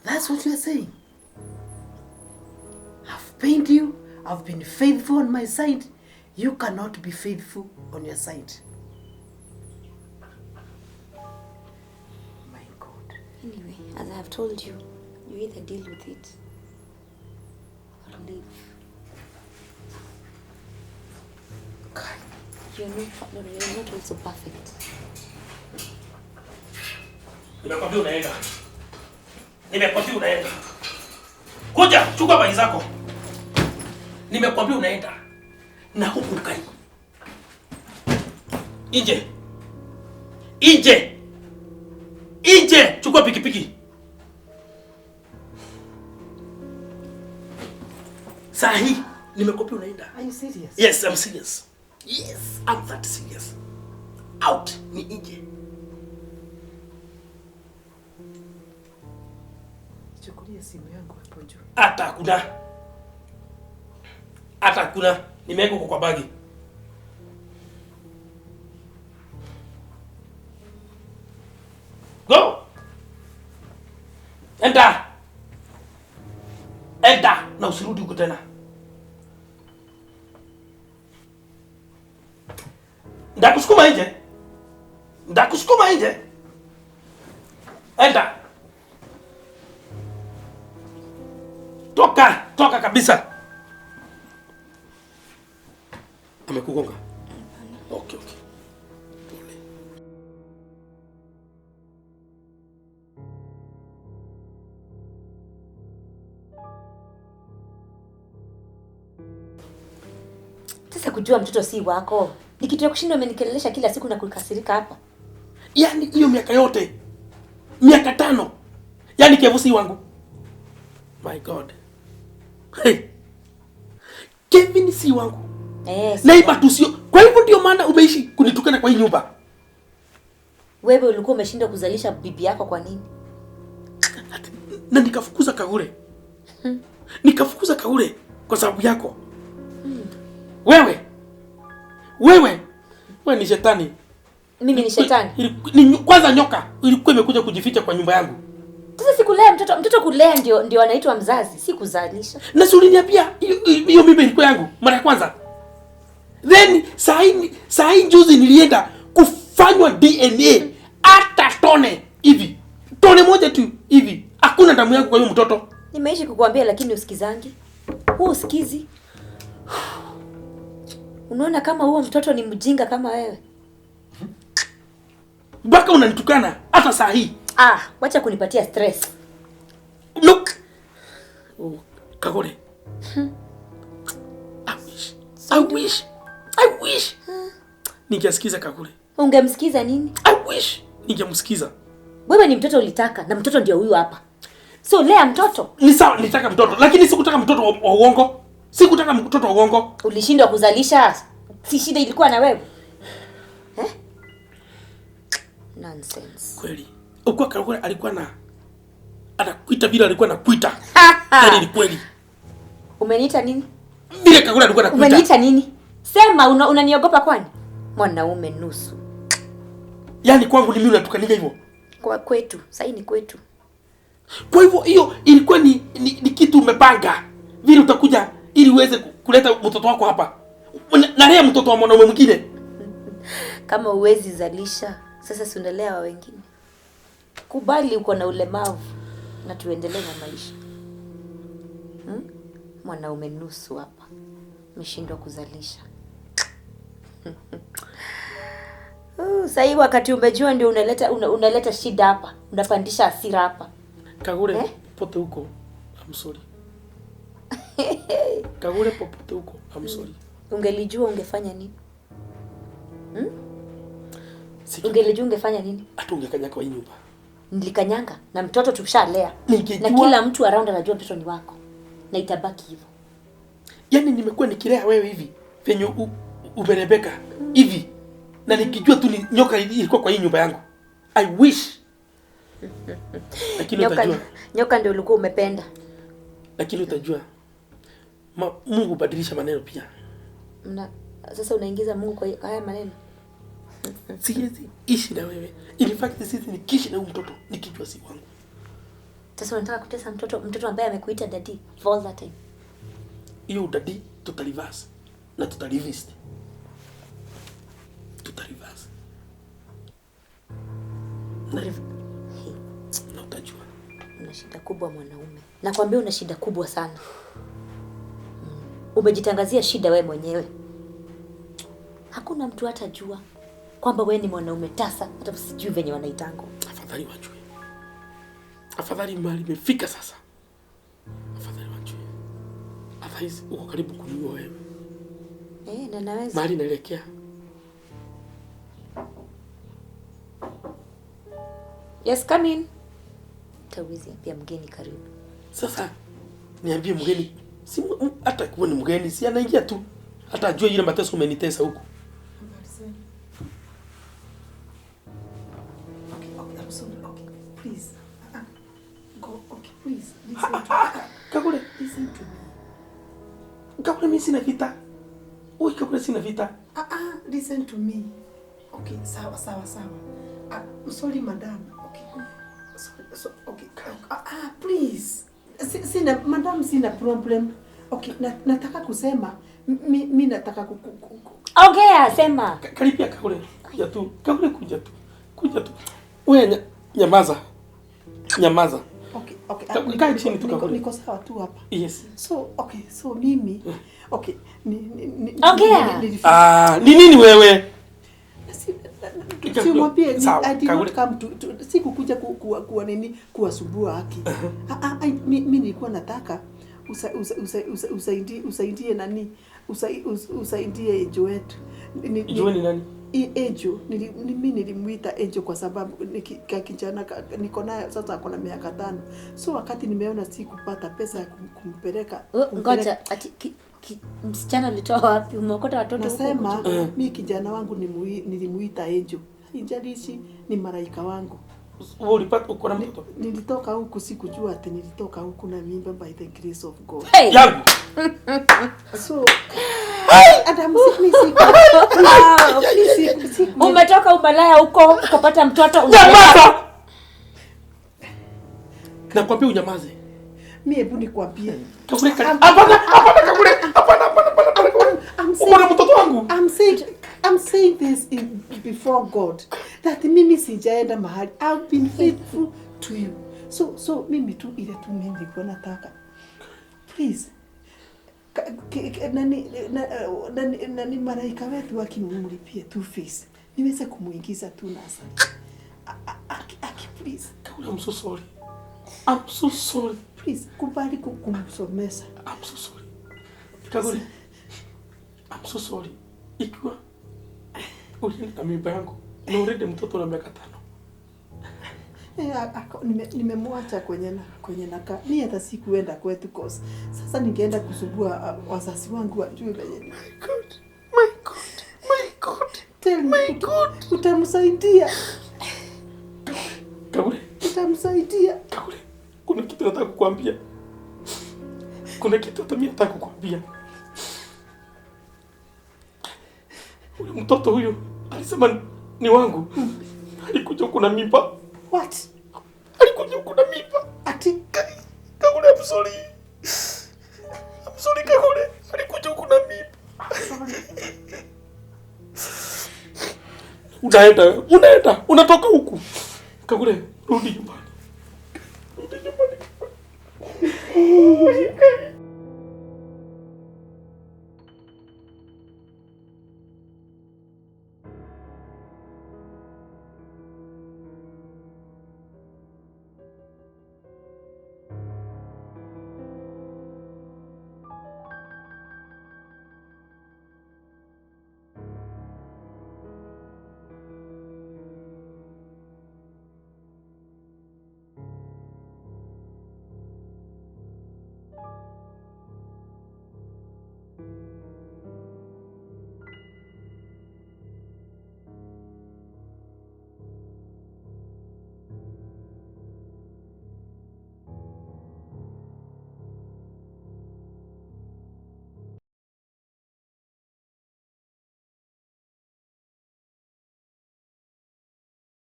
[SPEAKER 2] That's what you are saying. I've paid you. I've been faithful on my side. You cannot be faithful on your side. My God.
[SPEAKER 3] Anyway, as I have told you, you either deal with it or leave.
[SPEAKER 2] God.
[SPEAKER 3] You're not also perfect.
[SPEAKER 1] Nimekwambia unaenda. Nimekwambia unaenda. Kuja, chukua bagi zako. Nimekwambia unaenda. Na huku ukai. Nje. Nje. Nje, chukua pikipiki. Sahi, nimekwambia unaenda.
[SPEAKER 2] Are you serious?
[SPEAKER 1] Yes, I'm serious. Yes, I'm that serious. Out ni nje.
[SPEAKER 2] Chukulia simu yangu hapo juu.
[SPEAKER 1] Hata hakuna. Hata hakuna. Nimeweka huko kwa bagi. Go. usirudi huko tena. Ndakusukuma nje. Ndakusukuma nje. Enda. Toka, toka kabisa. Amekugonga? Okay, okay. Pole.
[SPEAKER 3] Sasa kujua mtoto si wako ni kitu ya kushinda. Umenikelelesha kila siku na kukasirika hapa.
[SPEAKER 1] Yaani hiyo miaka yote, miaka 5, yaani Kevu si wangu. My God. Hey. Kevin si wangu. Naiba tu sio. Kwa hivyo ndio maana umeishi kunitukana kwa hii nyumba.
[SPEAKER 3] Wewe ulikuwa umeshindwa kuzalisha bibi yako kwa nini?
[SPEAKER 1] Na nikafukuza Kagure. Nikafukuza Kagure kwa sababu yako. Wewe. Wewe. Wewe ni shetani.
[SPEAKER 3] Mimi ni shetani?
[SPEAKER 1] Ni kwanza nyoka ilikuwa imekuja kujificha kwa nyumba yangu.
[SPEAKER 3] Sasa sikulea mtoto, mtoto kulea ndio anaitwa mzazi, si kuzalisha.
[SPEAKER 1] Na si uliniambia hiyo mimba ilikuwa yangu mara ya kwanza. Then saa hii juzi nilienda kufanywa DNA, hata tone hivi. Tone moja tu hivi. Hakuna damu yangu kwa hiyo mtoto.
[SPEAKER 3] Nimeishi kukuambia lakini usikizangi. Huu usikizi. Unaona kama huo mtoto ni mjinga kama wewe.
[SPEAKER 1] Mpaka unanitukana hata saa hii.
[SPEAKER 3] Ah, wacha kunipatia stress.
[SPEAKER 1] Look. Oh, Kagure. I wish. I wish. I wish. Ningesikiza Kagure.
[SPEAKER 3] Ungemsikiza nini?
[SPEAKER 1] I wish ningemsikiza.
[SPEAKER 3] Wewe ni mtoto ulitaka na mtoto ndio huyu hapa. So lea mtoto.
[SPEAKER 1] Ni sawa nilitaka mtoto, lakini sikutaka mtoto wa uongo. Sikutaka mtoto wa uongo.
[SPEAKER 3] Ulishindwa kuzalisha, si shida ilikuwa na wewe? Eh? Nonsense.
[SPEAKER 1] Kweli. Ukua Kagure alikuwa na anakuita vile alikuwa anakuita. Yaani ni kweli.
[SPEAKER 3] Umeniita nini?
[SPEAKER 1] Vile Kagure alikuwa anakuita.
[SPEAKER 3] Umeniita nini? Sema unaniogopa kwani? Mwanaume nusu.
[SPEAKER 1] Yaani kwangu ni mimi unatukanika hivyo.
[SPEAKER 3] Kwa kwetu, sasa ni kwetu.
[SPEAKER 1] Kwa hivyo hiyo ilikuwa ni kitu umepanga. Vile utakuja ili uweze kuleta mtoto wako hapa. Nalea mtoto wa mwanaume mwingine.
[SPEAKER 3] Kama uwezi zalisha, sasa si unalea wa wengine. Kubali uko na ulemavu na tuendelee na maisha. Mwanaume nusu hapa. Umeshindwa kuzalisha. Sasa hii wakati umejua ndio unaleta unaleta shida hapa. Unapandisha hasira hapa.
[SPEAKER 1] Kagure, popote huko, I'm sorry. Kagure, popote huko, I'm sorry.
[SPEAKER 3] Ungelijua ungefanya nini? Ungelijua ungefanya nini?
[SPEAKER 1] Hata ungekanyanga kwa hii nyumba.
[SPEAKER 3] Nilikanyanga na mtoto tushalea.
[SPEAKER 1] Ningejua.
[SPEAKER 3] Na kila mtu around anajua mtoto ni wako. Na itabaki hivyo.
[SPEAKER 1] Yaani nimekuwa nikilea wewe hivi venye umerebeka hivi. Na nikijua tu ni nyoka ilikuwa kwa hii nyumba yangu. I wish. Lakini utajua.
[SPEAKER 3] Nyoka ndio ulikuwa umependa.
[SPEAKER 1] Lakini utajua. Mungu badilisha maneno pia.
[SPEAKER 3] Sasa unaingiza Mungu kwa haya maneno.
[SPEAKER 1] Siwezi ishi na wewe. In fact sisi nikiishi na huyu mtoto nikijua si wangu.
[SPEAKER 3] Sasa unataka kutesa mtoto ambaye amekuita daddy for all that time.
[SPEAKER 1] Hiyo daddy tutalivas na tutalivisit. Tutalivas. Na utajua.
[SPEAKER 3] Una shida kubwa mwanaume. Nakwambia una shida kubwa sana. Umejitangazia shida wewe mwenyewe. Hakuna mtu hatajua kwamba wewe ni mwanaume tasa, hata sijui venye wanaitango.
[SPEAKER 1] Afadhali wajue. Afadhali mahali imefika sasa. Afadhali wajue. Afadhali uko karibu kuniua wewe.
[SPEAKER 3] Na naweza.
[SPEAKER 1] Mahali naelekea.
[SPEAKER 3] Yes, come in. Tawizi pia mgeni karibu.
[SPEAKER 1] Sasa niambie mgeni, si hata kuwa ni mgeni, si anaingia tu. Hata ajue ile mateso umenitesa huko.
[SPEAKER 2] Okay, I'm sorry. Okay, please. Go. Okay, please. Listen to me.
[SPEAKER 1] Kagure,
[SPEAKER 2] listen to me.
[SPEAKER 1] Kagure, mimi sina vita. Oi, Kagure sina vita.
[SPEAKER 2] Listen to me. Okay, sawa sawa sawa. I'm sorry, madam. Okay. Sorry, so, okay. Please. Sina madam, sina problem. Okay, nataka kusema mi nataka
[SPEAKER 3] Ongea, sema.
[SPEAKER 1] Karibia Kagure. Kuja tu. Kagure kuja tu. Kuja tu. Wewe nyamaza. Nyamaza.
[SPEAKER 2] Okay, okay.
[SPEAKER 1] Kaa chini tu Kagure.
[SPEAKER 2] Niko sawa tu hapa.
[SPEAKER 1] Yes.
[SPEAKER 2] So, okay, so mimi okay, ni
[SPEAKER 3] Ongea.
[SPEAKER 1] Ni nini wewe?
[SPEAKER 2] Simwambie I did not come to sikukuja kuwa nini kuwasumbua haki. Mimi nilikuwa nataka usaidie nani? Usaidie Ejo wetu.
[SPEAKER 1] Ejo ni nani?
[SPEAKER 2] Ejo, mimi nilimuita Ejo kwa sababu kijana niko naye sasa ako na miaka 5. So wakati nimeona sikupata pesa ya kumpeleka.
[SPEAKER 3] Ngoja, ati msichana alitoa wapi? Umeokota watoto huko?
[SPEAKER 2] Nasema mimi kijana wangu nilimuita Ejo. Haijalishi ni malaika wangu.
[SPEAKER 1] Wewe ulipata uko na mtoto?
[SPEAKER 2] Nilitoka huku sikujua ati nilitoka huku na mimba by the grace of God.
[SPEAKER 3] Hey!
[SPEAKER 1] Yangu.
[SPEAKER 2] So Adam siku.
[SPEAKER 3] Umetoka umalaya huko ukapata mtoto.
[SPEAKER 1] Nyamaza. Nakwambia unyamaze.
[SPEAKER 2] Mimi hebu nikwambie.
[SPEAKER 1] Kagure hapana hapana Kagure hapana hapana hapana Kagure. Uko na mtoto wangu.
[SPEAKER 2] I'm saying this before God that mimi sijaenda mahali. I've been faithful to you. So mimi tu ile tu mimi nilikuwa nataka. Please. Nani malaika wetu akimlipie tu fees. Niweze kumuingiza tu nasa. Aki please.
[SPEAKER 1] Kagure, I'm so sorry. I'm so sorry.
[SPEAKER 2] Please, kubali kumsomesa.
[SPEAKER 1] I'm so sorry. Kagure, I'm so sorry. Ikiwa ulienda mimba yangu na already mtoto na miaka 5.
[SPEAKER 2] Nimemwacha kwenye nakaa. Mimi hata sikuenda kwetu cause sasa ningeenda kusumbua wazazi wangu wajue venye.
[SPEAKER 1] My God. My God. My God.
[SPEAKER 2] Tell me,
[SPEAKER 1] My God.
[SPEAKER 2] Utamsaidia.
[SPEAKER 1] Kagure.
[SPEAKER 2] Utamsaidia.
[SPEAKER 1] Kagure. Kuna kitu nataka kukuambia. Kuna kitu hata mimi nataka kukuambia. Huyu mtoto huyu alisema ni wangu. Alikuja huku na mimba.
[SPEAKER 2] What?
[SPEAKER 1] Alikuja huku na mimba.
[SPEAKER 2] Ati
[SPEAKER 1] Kagure, I'm sorry. I'm sorry Kagure. Alikuja huku na mimba.
[SPEAKER 2] Sorry.
[SPEAKER 1] Unaenda, unatoka huku. Kagure, rudi nyumbani. Rudi nyumbani.